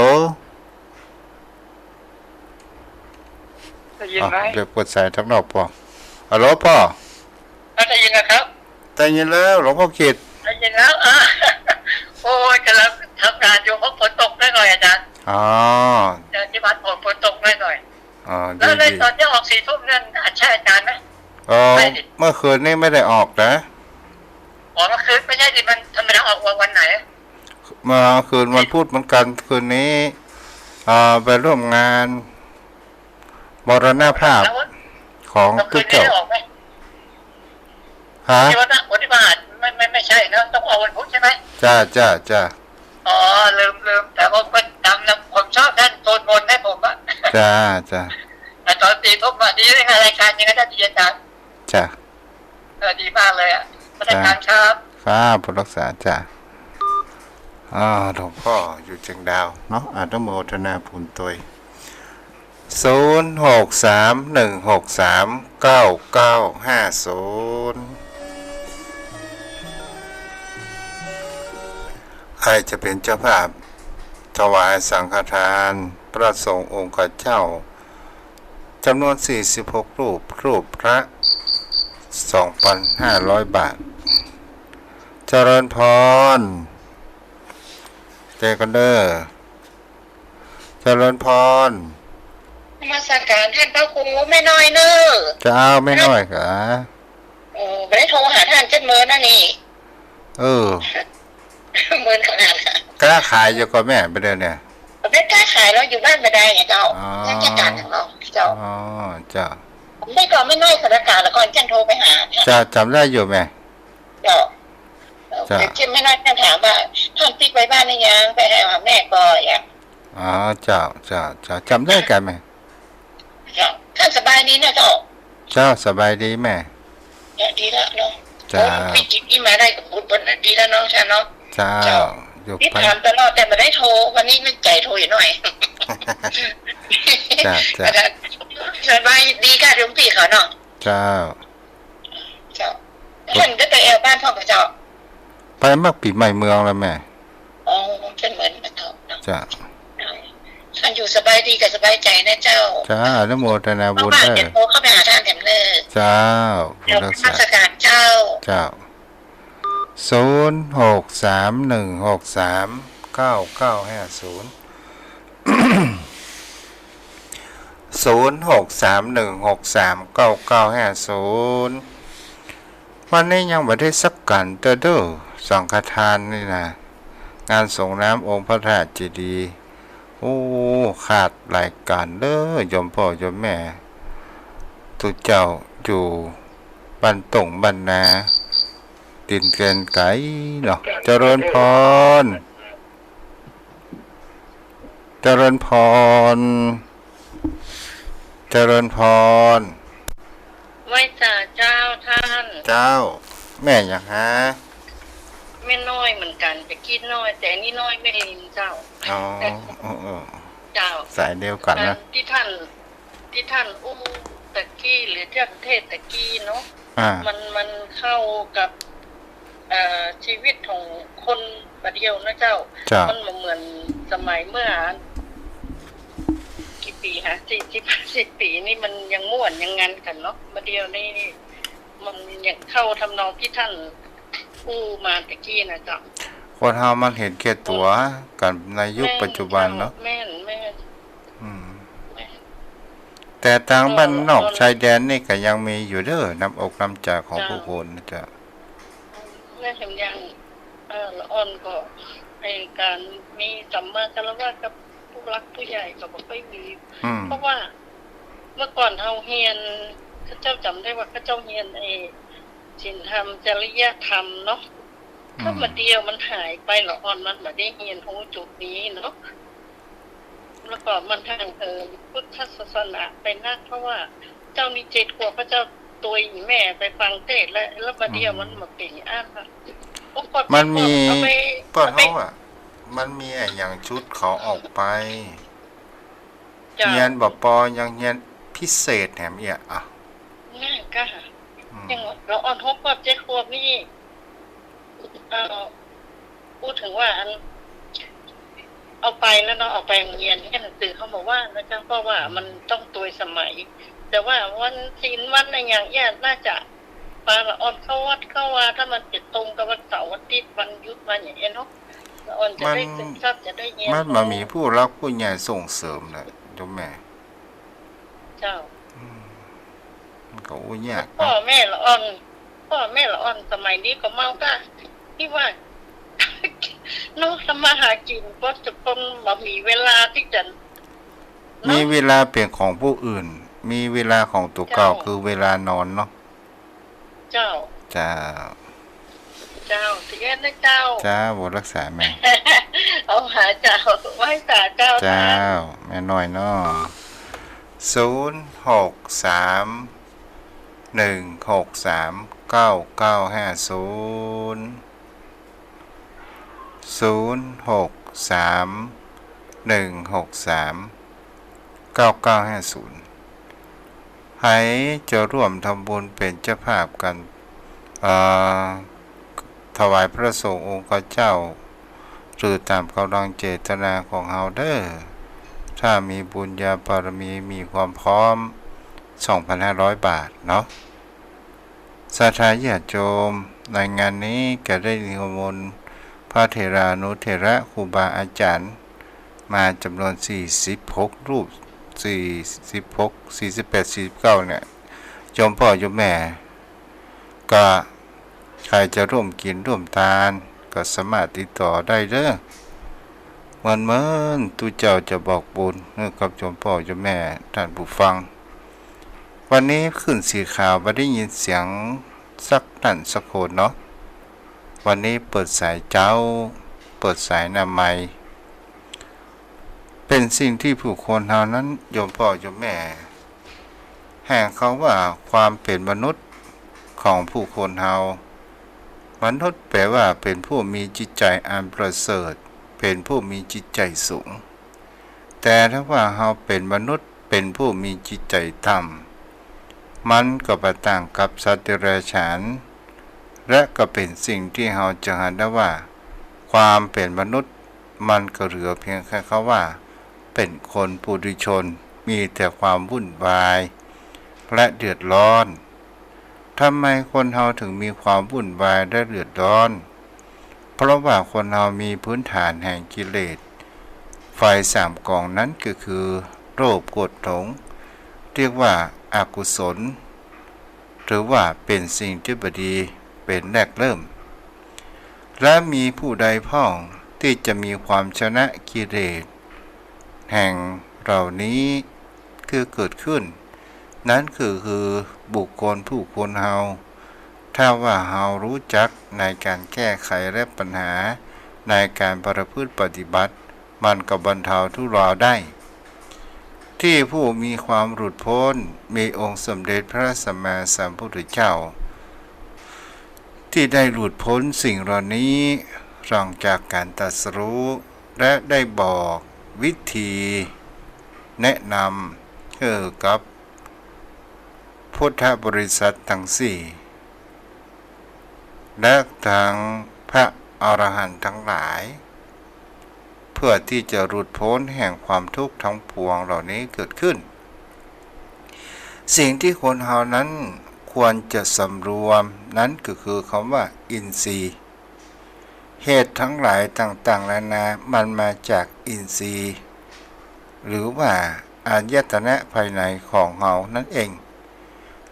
ได้ยินไหม อ่ะ เดี๋ยวเปิดสายทางนอกป้อ ฮัลโหลป้อ อ่ะ ได้ยินนะครับ ได้ยินแล้ว หลวงป้อกิตติ์ ได้ยินแล้ว อ่ะ โอ้ย กำลังทำงานอยู่ เพราะฝนตกหน่อยๆ อาจารย์ อ๋อ เดี๋ยวที่บ้านผมฝนตกหน่อยๆ อ๋อ แล้วใน ดีๆ ตอนที่ออกสี่ทุ่มนั่น อ่ะ ใช่อาจารย์ไหม เออ ใช่สิ เมื่อคืนนี้ไม่ได้ออกนะ อ๋อ เมื่อคืนไม่ใช่สิ มันธรรมดาออกวัน วันไหน เมื่อคืนวันพุธเหมือนกัน คืนนี้ อ่า ไปร่วมงานมรณภาพ แล้ว ของตุ๊เจ้า เมื่อคืนนี้ได้ออกไหม ฮะ ที่วัดนะ วันที่มา ไม่ ไม่ ไม่ใช่นะ ต้องออกวันพุธใช่ไหม จ้า จ้า จ้า อ๋อ ลืม ลืม แต่ผมก็จำนะ ผมชอบท่านสวดมนต์ให้ผมอะ จ้า จ้า แต่ตอนสี่ทุ่มอะ ดีนะ รายการยังไงนะ ดีอาจารย์ จ้า เออ ดีมากเลยอะ พระอาจารย์ครับ ครับ ผู้รักษาจ้ะ อ่า หลวงป้ออยู่เจียงดาวเนาะ อนุโมทนาบุญตวย ศูนย์ หก สาม หนึ่ง หก สาม เก้า เก้า ห้า ศูนย์ อ อ้ายจะเป๋นเจ้าภาพถวายสังฆทานพระสงฆ์องค์ข้าเจ้า จ๋ำนวนสี่สิบหกรูป รูปละสองปันห้าร้อยบาท เจริญพร เจอกั๋นเน่อ เจริญพร นมัสการต้านพระครู แม่น้อยเน่อ เจ้า แม่น้อยกา เออ บ่ได้โทรหาต้านจักเมินนะนี่ เออ เมินขนาด ก๊าขายอยู่ก่อแม่ บ่าเดี่ยวนี้ บ่ได้ก๊าขายแล้ว อยู่บ้านบ่ได้ไงเจ้า อ๋อ ยังจัดก๋านอย่างเนาะเจ้า อ๋อ เจ้า นี่ก่อแม่น้อยสถานการณ์แล้วก่อนจั่งโทรไปหา เจ้า จ๋ำได้อยู่แม่ เจ้า เจ้า เดี๋ยวแม่น้อยจั่งถามว่า ต้านปิ๊กไปบ้านหรือยัง ไปหาแม่ก่ออย่าง อ๋อ เจ้า เจ้า เจ้า จ๋ำได้ก่าแม่ เจ้า ต้านสบายดีนะเจ้า เจ้า สบายดีแม่ เออ ดีแล้วเนาะ เจ้า โอ้ ปิ๊กปิ๊กมาได้กับบุญเปิ้นดีแล้วเนาะ เจ้าเนาะ เจ้า เจ้า อยู่ ปิ๊ก ไป ถามตลอดแต่บ่ได้โทร วันนี้นึกใจ๋โทรอยู่หน่อย เจ้า เจ้า สบายดีก้าหลวงปี้เขาเนาะ เจ้า เจ้า ต้านได้ไปแอ่วบ้านพ่องบ่เจ้า ไปมักปี๋ใหม่เมืองแล้วแม่ อ๋อ เปิ้นเหมือนกันเนาะ เจ้า ต้านอยู่สบายดีกับสบายใจ๋นะเจ้า เจ้า อนุโมทนาบุญเน่อ เดี๋ยวโทรเข้าไปหาต้านแถมเน่อ เจ้า เดี๋ยว พุทธศาส นมัสการเจ้า เจ้า ศูนย์หกสามหนึ่งหกสามเก้าเก้าห้าศูนย์ ศูนย์หกสามหนึ่งหกสามเก้าเก้าห้าศูนย์ วันนี้ยังบ่ได้สักก๋านเต๊อะเด้อ สังฆทานนี่นะ งานสรงน้ำองค์พระธาตุเจดีย์ โอ้ ขาดหลายก๋านเด้อ โยมป้อโยมแม่ ตุ๊เจ้าอยู่บ้านต้งบ้านนา ตินแดนไก๋เนาะ เจริญพร เจริญพร เจริญพร ไหว้สาเจ้าต้าน เจ้า แม่หยังฮะ แม่น้อยเหมือนกั๋น ตะกี้น้อย แต่อันนี้น้อยแม่ลินเจ้า อ๋อ เออ เออ เจ้า สายเดียวกั๋นนะ อันตี้ต้าน ตี้ต้านอู้ตะกี้ หรือตี้ต้านเทศน์ตะกี้เนาะ อ่า มัน มันเข้ากับ เอ่อ ชีวิตของคนบ่าเดี่ยวนะเจ้า เจ้า มันบ่เหมือนสมัยเมื่อ กี่ปี๋ฮะ สี่สิบ ห้าสิบปี๋นี่มันยังม่วนยังงันกั๋นเนาะ บ่าเดี่ยวนี้มันยังเข้าทำนองตี้ต้านอู้มาตะกี้นะเจ้า คนเฮามันเห็นแก่ตั๋วกั๋นในยุคปัจจุบันเนาะ แม่นเจ้า แม่น แม่น อืม แต่ตางบ้านนอกชายแดนนี่ก็ยังมีอยู่เด้อ น้ำอกน้ำใจ๋ของผู้คนนะเจ้า แม่นอย่าง เอ่อ ละอ่อนก็ ไอ้ก๋านมีสัมมาคารวะกับผู้หลักผู้ใหญ่ก็บ่ค่อยมี อืม เพราะว่าเมื่อก่อนเฮาเฮียน เขาเจ้าจ๋ำได้ว่าเขาเจ้าเฮียนไอ้ศีลธรรม จริยธรรมเนาะ อืม ถ้าบ่าเดี่ยวมันหายไป ละอ่อนมันบ่ได้เฮียนฮู้จุดนี้เนาะ แล้วก็มันห่างเหินพุทธศาสนาไปนัก เพราะว่าเจ้านี่เจ็ดขวบ พระเจ้าตวยแม่ไปฟังเทศน์แล้ว แล้วบ่าเดี่ยวมันบ่าเป๋นอั้นน่ะ มันมี เอาไป เปิ้น เอาไป เฮาอะ มันมีอะหยังจุดเขาออกไป เจ้า เฮียนบ่ปอ ยังเฮียนพิเศษแถมเอี้ยอะ แม่นก้า อืม อย่างละอ่อนหกขวบเจ็ดขวบนี่ เอ่อ พูดถึงว่าอัน เอาไปแล้วเนาะ เอาไปโฮงเฮียน เฮียนหนังสือเขาบอกว่านะเจ้า เพราะว่ามันต้องตวยสมัย แต่ว่าวันศีลวันอะหยังเอี้ย น่าจะปาละอ่อนเข้าวัดเข้าวา ถ้ามันจะตรงกับวันเสาร์วันอาทิตย์วันหยุดวันอย่างเอี้ยเนาะ ละอ่อนจะได้ มัน ซึมซับ จะได้เฮียน มันบ่มีผู้หลักผู้ใหญ่ส่งเสริมน่ะ โยมแม่ เจ้า อืม มันก็อู้ยาก พ่อ เนาะ แม่ละอ่อน พ่อแม่ละอ่อนสมัยนี้ก็เมาก้า ตี้ว่า เนาะ ทำมาหากิ๋นก็จะคงบ่มีเวลาตี้จะ เนาะ มีเวลาเป๋นของผู้อื่น มีเวลาของตั๋วเก่า เจ้า คือเวลานอนเนาะ เจ้า เจ้า เจ้า เสียนะเจ้า เจ้า บุญรักษาแม่ เอาหาเจ้า ไหว้สาเจ้า เจ้า ท่าน แม่น้อยเนาะ ศูนย์หกสามหนึ่งหกสามเก้าเก้าห้าศูนย์ ศูนย์หกสามหนึ่งหกสามเก้าเก้าห้าศูนย์ ใผจะร่วมทำบุญเป๋นเจ้าภาพกั๋น เอ่อ ถวายพระสงฆ์องค์ข้าเจ้า หรือต๋ามก๋ำลังเจตนาของเฮาเน่อ ถ้ามีบุญญาบารมี มีความพร้อม สองพันห้าร้อยบาทเนาะ ศรัทธาญาติโยม ในงานนี้ก็ได้นิมนต์พระเถรานุเถระครูบาอาจ๋ารย์มาจ๋ำนวนสี่สิบหกรูป สี่สิบหก สี่สิบแปด สี่สิบเก้า เนี่ย โยมป้อโยมแม่ ก็ใผจะร่วมกิ๋นร่วมตาน ก็สามารถติดต่อได้เน่อ เหมือนๆ ตุ๊เจ้าจะบอกบุญเน่อ กับโยมป้อโยมแม่ต้านผู้ฟัง วันนี้คลื่นสีขาวบ่ได้ยินเสียงสักต้านสักคนเนาะ วันนี้เปิดสายเจ๊า เปิดสายหน้าไมค์ เป๋นสิ่งตี้ผู้คนเฮานั้น โยมป้อโยมแม่ แห่งกำว่าความเป๋นมนุษย์ของผู้คนเฮา มนุษย์แปล๋ว่าเป๋นผู้มีจิตใจ๋อันประเสริฐ เป๋นผู้มีจิตใจ๋สูง แต่ถ้าว่าเฮาเป๋นมนุษย์ เป๋นผู้มีจิตใจ๋ต่ำ มันก็บ่ต่างกับสัตว์เดรัจฉาน และก็เป๋นสิ่งตี้เฮาจะหันได้ว่า ความเป๋นมนุษย์ มันก็เหลือเพียงแค่กำว่า เป๋นคนปุถุชน มีแต่ความวุ่นวาย และเดือดร้อน ทำไมคนเฮาถึงมีความวุ่นวายและเดือดร้อน เพราะว่าคนเฮามีพื้นฐานแห่งกิเลส ไฟสามก๋องนั้นก็คือ โลภ โกรธ หลง เรียกว่าอกุศล หรือว่าเป๋นสิ่งตี้บ่ดี เป๋นแรกเริ่ม และมีผู้ใดพ่องตี้จะมีความชนะกิเลสแห่งเหล่านี้คือเกิดขึ้น นั้นคือ คือบุคคลผู้คนเฮา ถ้าว่าเฮาฮู้จักในก๋านแก้ไขและปัญหาในก๋านประพฤติปฏิบัติ มันก็บรรเทาทุเลาได้ ตี้ผู้มีความหลุดพ้น มีองค์สมเด็จพระสัมมาสัมพุทธเจ้า ตี้ได้หลุดพ้นสิ่งเหล่านี้ หลังจากก๋านตรัสรู้ และได้บอกวิธีแนะนำหื้อกับพุทธบริษัทตังสี่ และตังพระอรหันต์ตังหลาย เพื่อตี้จะหลุดพ้นแห่งความทุกข์ตังปวงเหล่านี้เกิดขึ้น สิ่งตี้คนเฮานั้นควรจะสำรวมนั้นก็คือกำว่าอินทรีย์ เหตุตังหลายต่างๆ นานา มันมาจากอินทรีย์ หรือว่าอายตนะภายในของเฮานั้นเอง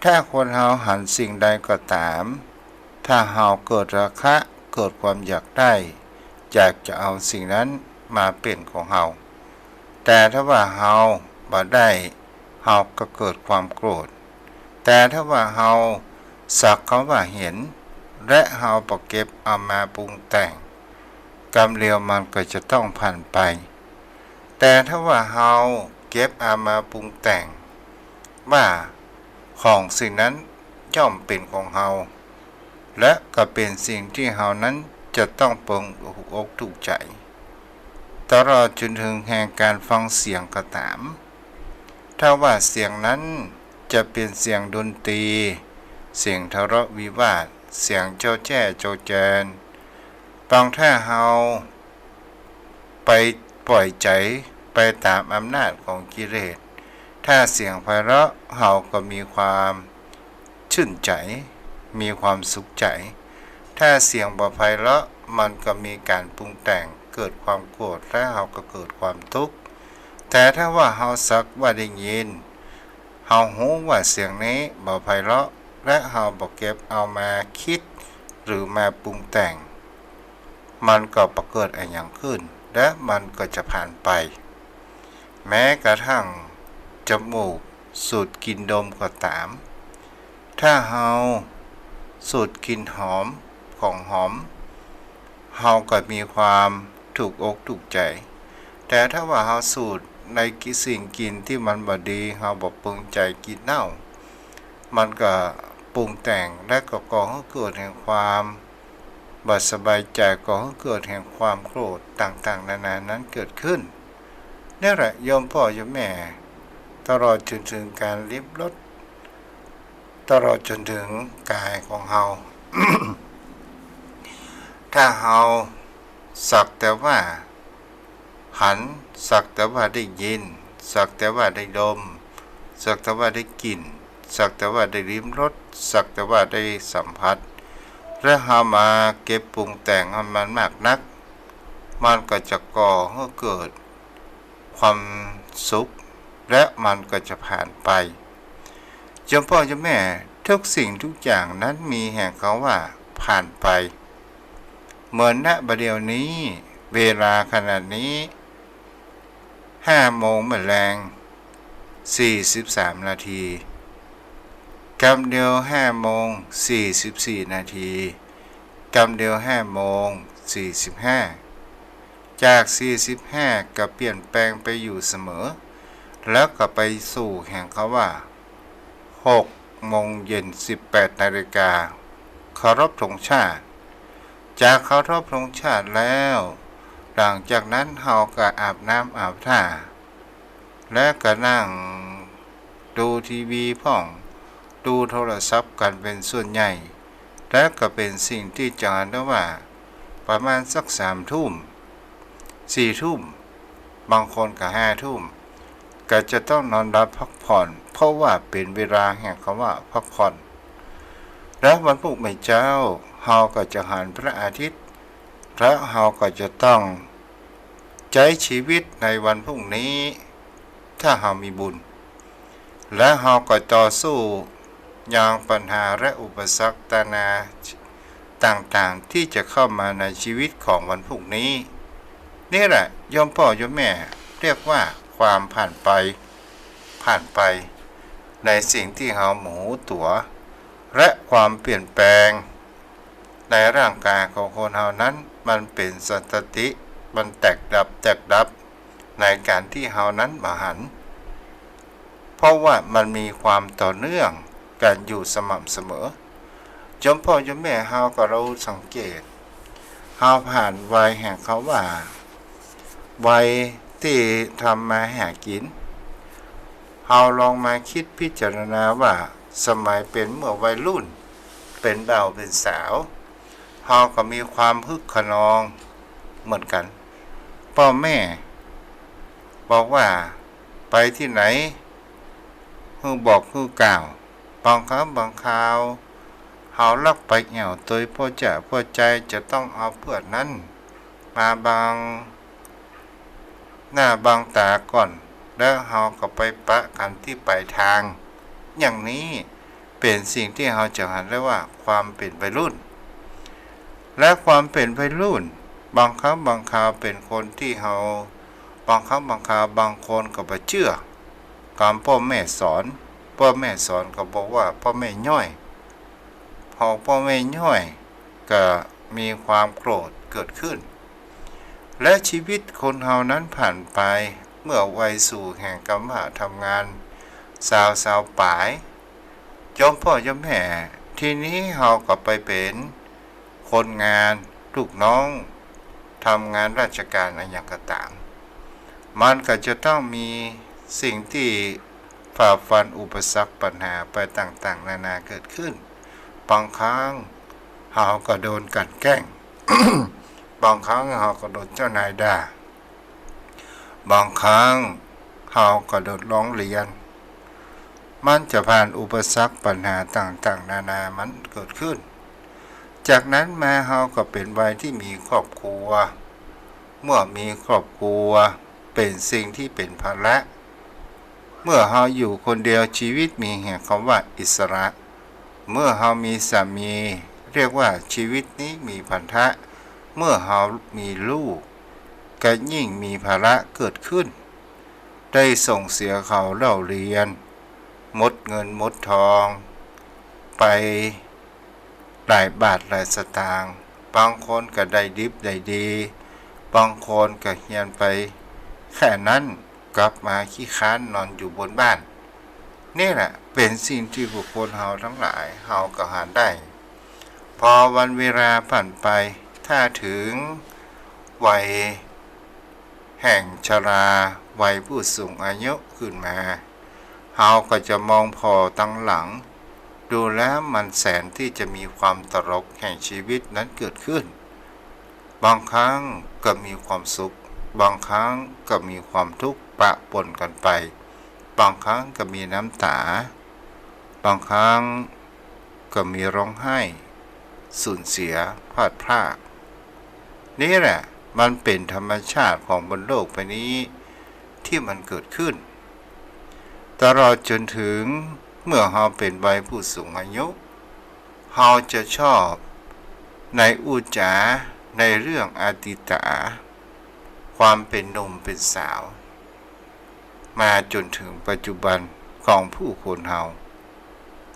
ถ้าคนเฮาหันสิ่งใดก็ต๋าม ถ้าเฮาเกิดราคะ เกิดความอยากได้ อยากจะเอาสิ่งนั้นมาเป๋นของเฮา แต่ถ้าว่าเฮาบ่ได้ เฮาก็เกิดความโกรธ แต่ถ้าว่าเฮาสักกำว่าหัน และเฮาบ่เก็บเอามาปรุงแต่ง กำเดียวมันก็จะต้องผ่านไป แต่ถ้าว่าเฮาเก็บเอามาปรุงแต่ง ว่าของสิ่งนั้นย่อมเป๋นของเฮา และก็เป๋นสิ่งตี้เฮานั้นจะต้องปึงอกถูกใจ๋ ตลอดจ๋นเถิงแห่งก๋านฟังเสียงก็ต๋าม ถ้าว่าเสียงนั้นจะเป๋นเสียงดนตรี เสียงทะเลาะวิวาท เสียงเจ้าแจ้เจ้าแจน บางถ้าเฮาไปปล่อยใจ๋ไปต๋ามอำนาจของกิเลส ถ้าเสียงไพเราะ เฮาก็มีความ ชื่นใจ๋ มีความสุขใจ๋ ถ้าเสียงบ่ไพเราะ มันก็มีก๋านปรุงแต่ง เกิดความโกรธ และเฮาก็เกิดความทุกข์ แต่ถ้าว่าเฮาสักว่าได้ยิน เฮาฮู้ว่าเสียงนี้บ่ไพเราะ และเฮาบ่เก็บเอามาคิด หรือมาปรุงแต่ง มันก็บ่เกิดอะหยังขึ้น และมันก็จะผ่านไป แม้กระทั่งจมูกสูดกลิ่นดมก็ต๋าม ถ้าเฮาสูดกลิ่นหอมของหอม เฮาก็มีความถูกอกถูกใจ๋ แต่ถ้าว่าเฮาสูดในสิ่งกลิ่นตี้มันบ่ดี เฮาบ่ปึงใจ๋กลิ่นเน่า มันก็ปรุงแต่ง และก็ก่อหื้อเกิดแห่งความ บ่สบายใจ๋ ก่อหื้อเกิดแห่งความโกรธต่างๆ นานานั้นเกิดขึ้น นี่แหละโยมป้อโยมแม่ ตลอดจ๋นเถิงก๋านลิ้มรส ตลอดจ๋นเถิงก๋ายของเฮา ถ้าเฮา สักแต่ว่าหัน สักแต่ว่าได้ยิน สักแต่ว่าได้ดม สักแต่ว่าได้กลิ่น สักแต่ว่าได้ลิ้มรส สักแต่ว่าได้สัมผัส และเฮามาเก็บปรุงแต่งให้มันมากนัก มันก็จะก่อให้เกิดความสุข และมันก็จะผ่านไป โยมพ่อโยมแม่ ทุกสิ่งทุกอย่างนั้นมีแห่งคำว่าผ่านไป เหมือน ณ บัดเดี๋ยวนี้ เวลาขณะนี้ ห้าโมงแมลง สี่สิบสามนาที กำเดียวห้าโมง สี่สิบสี่นาที กำเดียวห้าโมง สี่สิบห้า จาก สี่สิบห้า ก็เปลี่ยนแปลงไปอยู่เสมอ แล้วก็ไปสู่แห่งคำว่า หกโมงเย็น สิบแปดนาฬิกา เคารพธงชาติ จากเคารพธงชาติแล้ว หลังจากนั้นเฮาก็อาบน้ำอาบท่า และก็นั่งดูทีวีพ่อง ดูโทรศัพท์กันเป็นส่วนใหญ่ และก็เป็นสิ่งที่จะหันได้ว่า ประมาณสักสามทุ่ม สี่ทุ่ม บางคนก็ห้าทุ่ม ก็จะต้องนอนหลับพักผ่อน เพราะว่าเป็นเวลาแห่งคำว่าพักผ่อน และวันพรุ่งนี้เจ๊า เฮาก็จะหันพระอาทิตย์ และเฮาก็จะต้องใจ๊ชีวิตในวันพรุ่งนี้ ถ้าเฮามีบุญ และเฮาก็ต่อสู้ยังปัญหาและอุปสรรคนานาต่างๆ ที่จะเข้ามาในชีวิตของวันพรุ่งนี้ นี่แหละโยมพ่อโยมแม่ เรียกว่าความผ่านไป ผ่านไป ในสิ่งที่เฮาบ่ฮู้ตั๋ว และความเปลี่ยนแปลงในร่างกายของคนเฮานั้น มันเป็นสันตติ มันแตกดับ แตกดับ ในการที่เฮานั้นบ่หัน เพราะว่ามันมีความต่อเนื่องกันอยู่สม่ำเสมอ โยมพ่อโยมแม่ เฮาก็ลองสังเกต เฮาผ่านวัยแห่งคำว่า วัยที่ทำมาหากิ๋น เฮาลองมาคิดพิจารณาว่า สมัยเป๋นเมื่อวัยรุ่น เป๋นบ่าวเป๋นสาว เฮาก็มีความคึกคะนองเหมือนกั๋น ป้อแม่บอกว่า ไปตี้ไหน หื้อบอกหื้อกล่าว บางครั้งบางคราว เฮาลักไปแอ่วตวยป้อจ๋าป้อจาย จะต้องเอาเปื้อนั้นมาบังหน้าบังต๋าก่อน แล้วเฮาก็ไปปะกั๋นตี้ป๋ายตาง อย่างนี้เป๋นสิ่งที่เฮาจะหันได้ว่าความเป๋นวัยรุ่น และความเป๋นวัยรุ่น บางครั้งบางคราวเป๋นคนที่เฮา บางครั้งบางคราวบางคนก็บ่เจื้อกำป้อแม่สอน ป้อแม่สอนก็บอกว่าป้อแม่ย้อย พอป้อแม่ย้อยก็มีความโกรธเกิดขึ้น และชีวิตคนเฮานั้นผ่านไป เมื่อวัยสู่แห่งกำว่าทำงาน สาวสาวป๋าย โยมพ่อโยมแม่ ทีนี้เฮาก็ไปเป๋นคนงาน ลูกน้อง ทำงานราชการอะหยังก็ต๋าม มันก็จะต้องมีสิ่งที่ฝ่าฟันอุปสรรคปัญหาไปต่างๆ นานาเกิดขึ้น บางครั้งเฮาก็โดนกลั่นแกล้ง บางครั้งเฮาก็โดนเจ้านายด่า บางครั้งเฮาก็โดนร้องเรียน มันจะผ่านอุปสรรคปัญหาต่างๆ นานามันเกิดขึ้น จากนั้นมาเฮาก็เป๋นวัยที่มีครอบครัว เมื่อมีครอบครัวเป๋นสิ่งที่เป๋นภาระ เมื่อเฮาอยู่คนเดียวชีวิตมีแห่งคำว่าอิสระ เมื่อเฮามีสามี เรียกว่าชีวิตนี้มีพันธะ เมื่อเฮามีลูก ก็ยิ่งมีภาระเกิดขึ้น ได้ส่งเสียเขาเล่าเรียน หมดเงินหมดทองไปหลายบาทหลายสตางค์ บางคนก็ได้ดิบได้ดี บางคนก็เฮียนไปแค่นั้น กลับมาขี้คร้านนอนอยู่บนบ้าน นี่แหละเป๋นสิ่งที่บุคคลเฮาตังหลายเฮาก็หันได้ พอวันเวลาผ่านไป ถ้าเถิงวัยแห่งชรา วัยผู้สูงอายุขึ้นมา เฮาก็จะมองผ่อตังหลัง ดูแล้วมันแสนที่จะมีความตลกแห่งชีวิตนั้นเกิดขึ้น บางครั้งก็มีความสุข บางครั้งก็มีความทุกข์ปะปนกันไป บางครั้งก็มีน้ำต๋า บางครั้งก็มีร้องไห้ สูญเสีย พลัดพราก นี่แหละมันเป๋นธรรมชาติของบนโลกใบนี้ตี้มันเกิดขึ้น ตลอดจ๋นเถิงเมื่อเฮาเป๋นวัยผู้สูงอายุ เฮาจะชอบในอู้จ๋าในเรื่องอดีตา ความเป๋นหนุ่มเป๋นสาว มาจ๋นเถิงปัจจุบันของผู้คนเฮา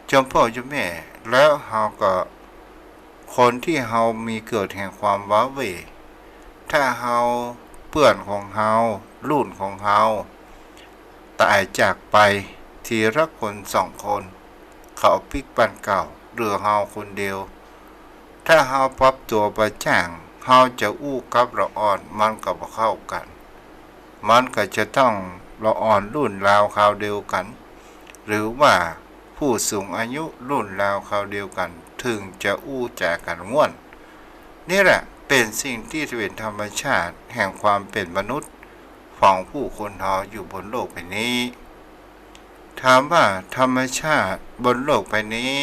โยมป้อโยมแม่ แล้วเฮาก็ คนตี้เฮามีเกิดแห่งความว้าเหว่ ถ้าเฮา เปื้อนของเฮา รุ่นของเฮา ต๋ายจากไป ทีละคนสองคน เขาปิ๊กบ้านเก่า เหลือเฮาคนเดียว ถ้าเฮาปรับตั๋วบ่จ้าง เฮาจะอู้กับละอ่อน มันก็บ่เข้ากั๋น มันก็จะต้องละอ่อนรุ่นราวคราวเดียวกั๋น หรือว่าผู้สูงอายุรุ่นราวคราวเดียวกั๋น เถิงจะอู้จ๋ากั๋นง่วน นี่แหละเป๋นสิ่งตี้เป๋นธรรมชาติแห่งความเป๋นมนุษย์ของผู้คนเฮาอยู่บนโลกใบนี้ ถามว่าธรรมชาติบนโลกใบนี้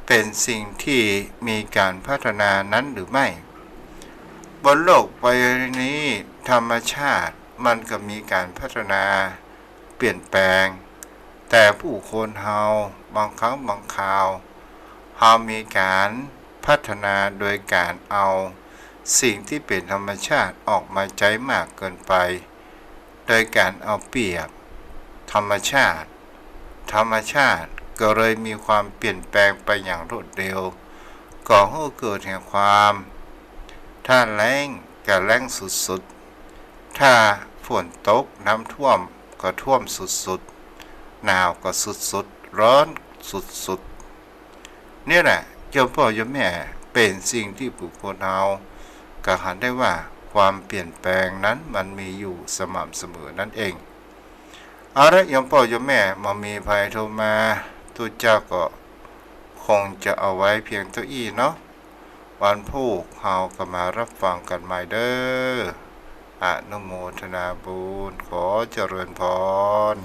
เป๋นสิ่งตี้มีก๋านพัฒนานั้นหรือไม่ บนโลกใบนี้ธรรมชาติมันก็มีก๋านพัฒนาเปลี่ยนแปลง แต่ผู้คนเฮาบางครั้งบางคราว เฮามีก๋านพัฒนาโดยก๋านเอาสิ่งตี้เป๋นธรรมชาติออกมาใจ๊มากเกินไป โดยก๋านเอาเปรียบธรรมชาติ ธรรมชาติก็เลยมีความเปลี่ยนแปลงไปอย่างรวดเร็ว ก่อหื้อเกิดแห่งความ ถ้าแล้งก็แล้งสุดๆ ถ้าฝนตกน้ำท่วมก็ท่วมสุดๆ หนาวก็สุดๆ ร้อนสุดๆ เนี่ยแหละ โยมป้อโยมแม่ เป๋นสิ่งตี้ผู้คนเฮาก็หันได้ว่าความเปลี่ยนแปลงนั้นมันมีอยู่สม่ำเสมอนั่นเอง เอาละ โยมป้อโยมแม่ บ่มีใผโทรมา ตุ๊เจ้าก็คงจะเอาไว้เพียงเต้าอี้เนาะ วันพูกเฮาก็มารับฟังกั๋นใหม่เด้อ อนุโมทนาบุญ ขอเจริญพร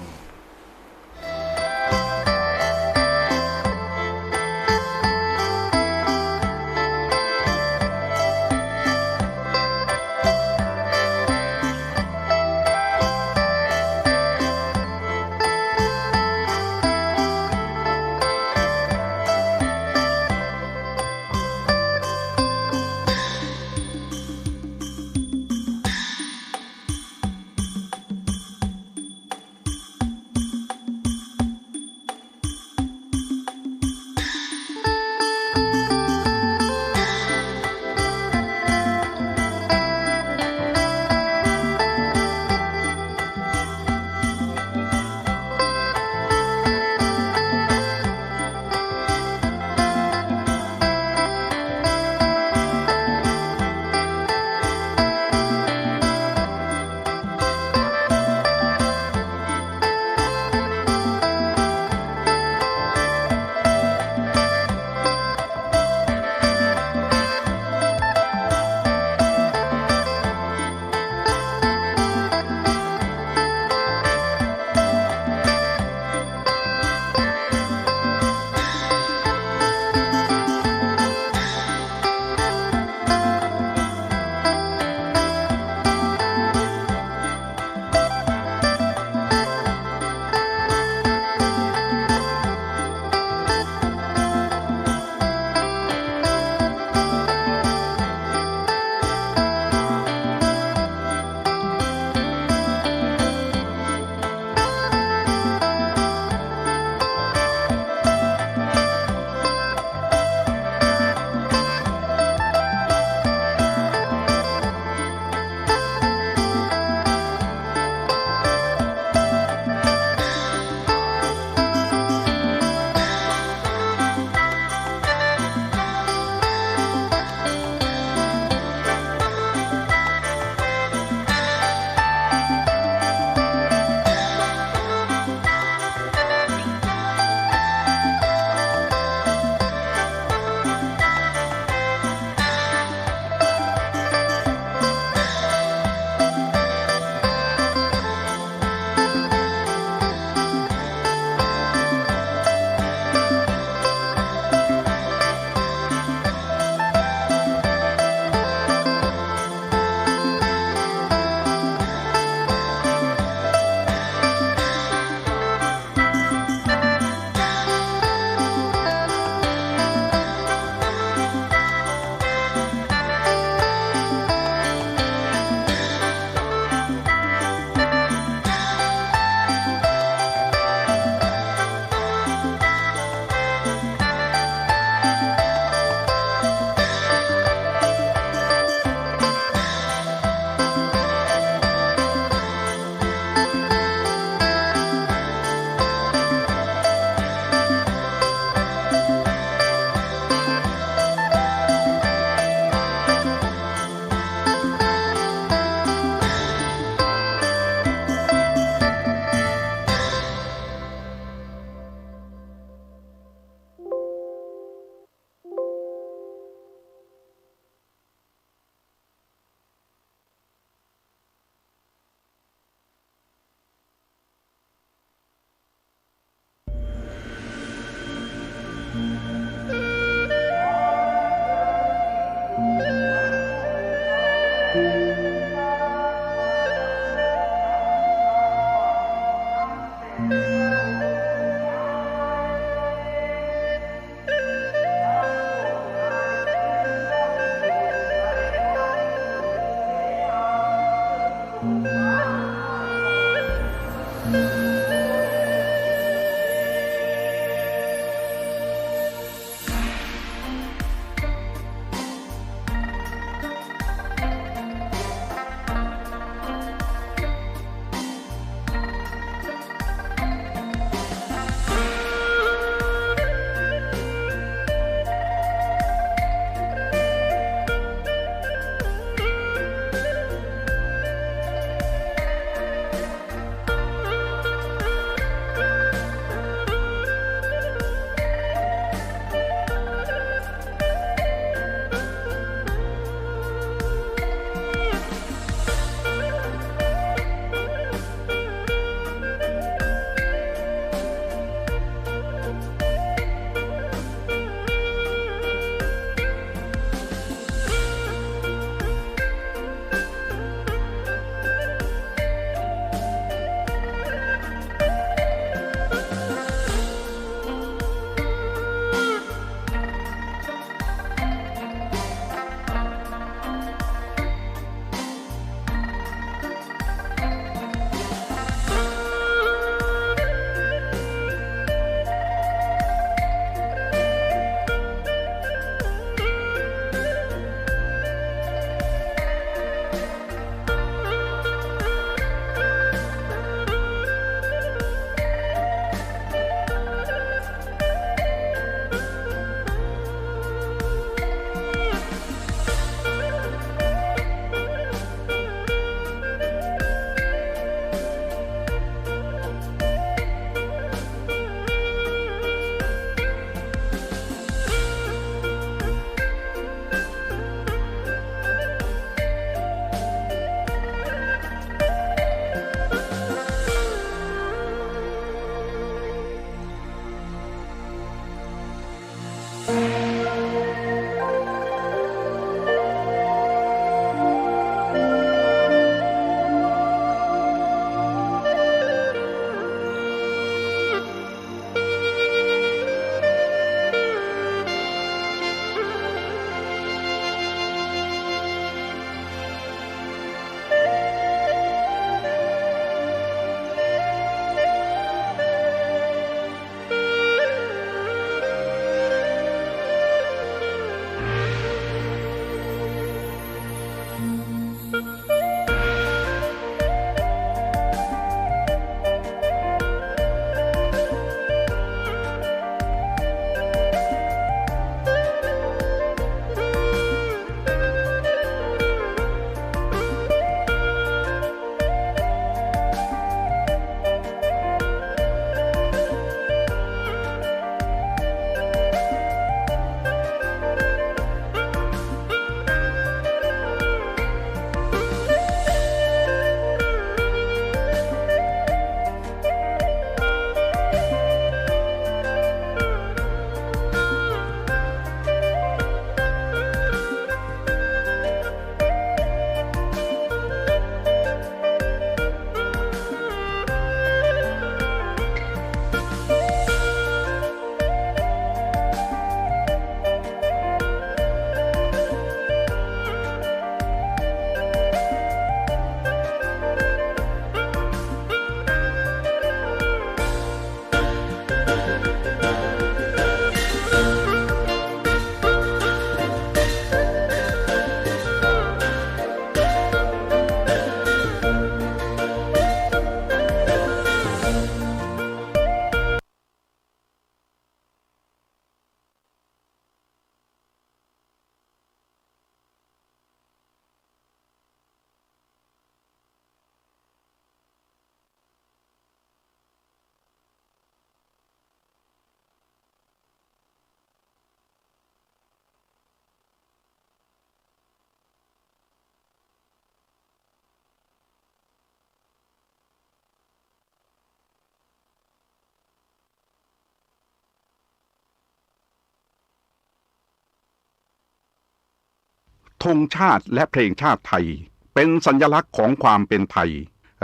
ธงชาติและเพลงชาติไทยเป็นสัญลักษณ์ของความเป็นไทย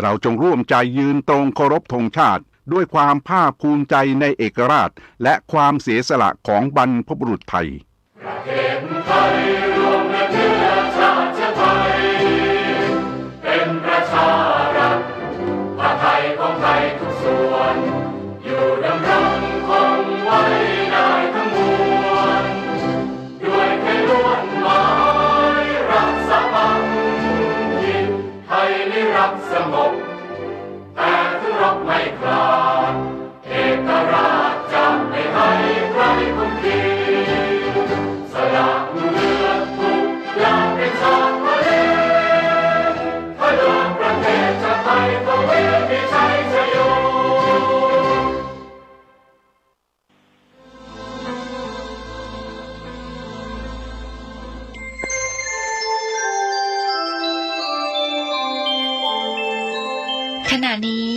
เราจงร่วมใจยืนตรงเคารพธงชาติด้วยความภาคภูมิใจในเอกราชและความเสียสละของบรรพบุรุษไทย ประเทศไทยรวมเป็นเชื้อชาติไทย เป็นประชารัฐ ผ้าไทยของไทย ขณะนี้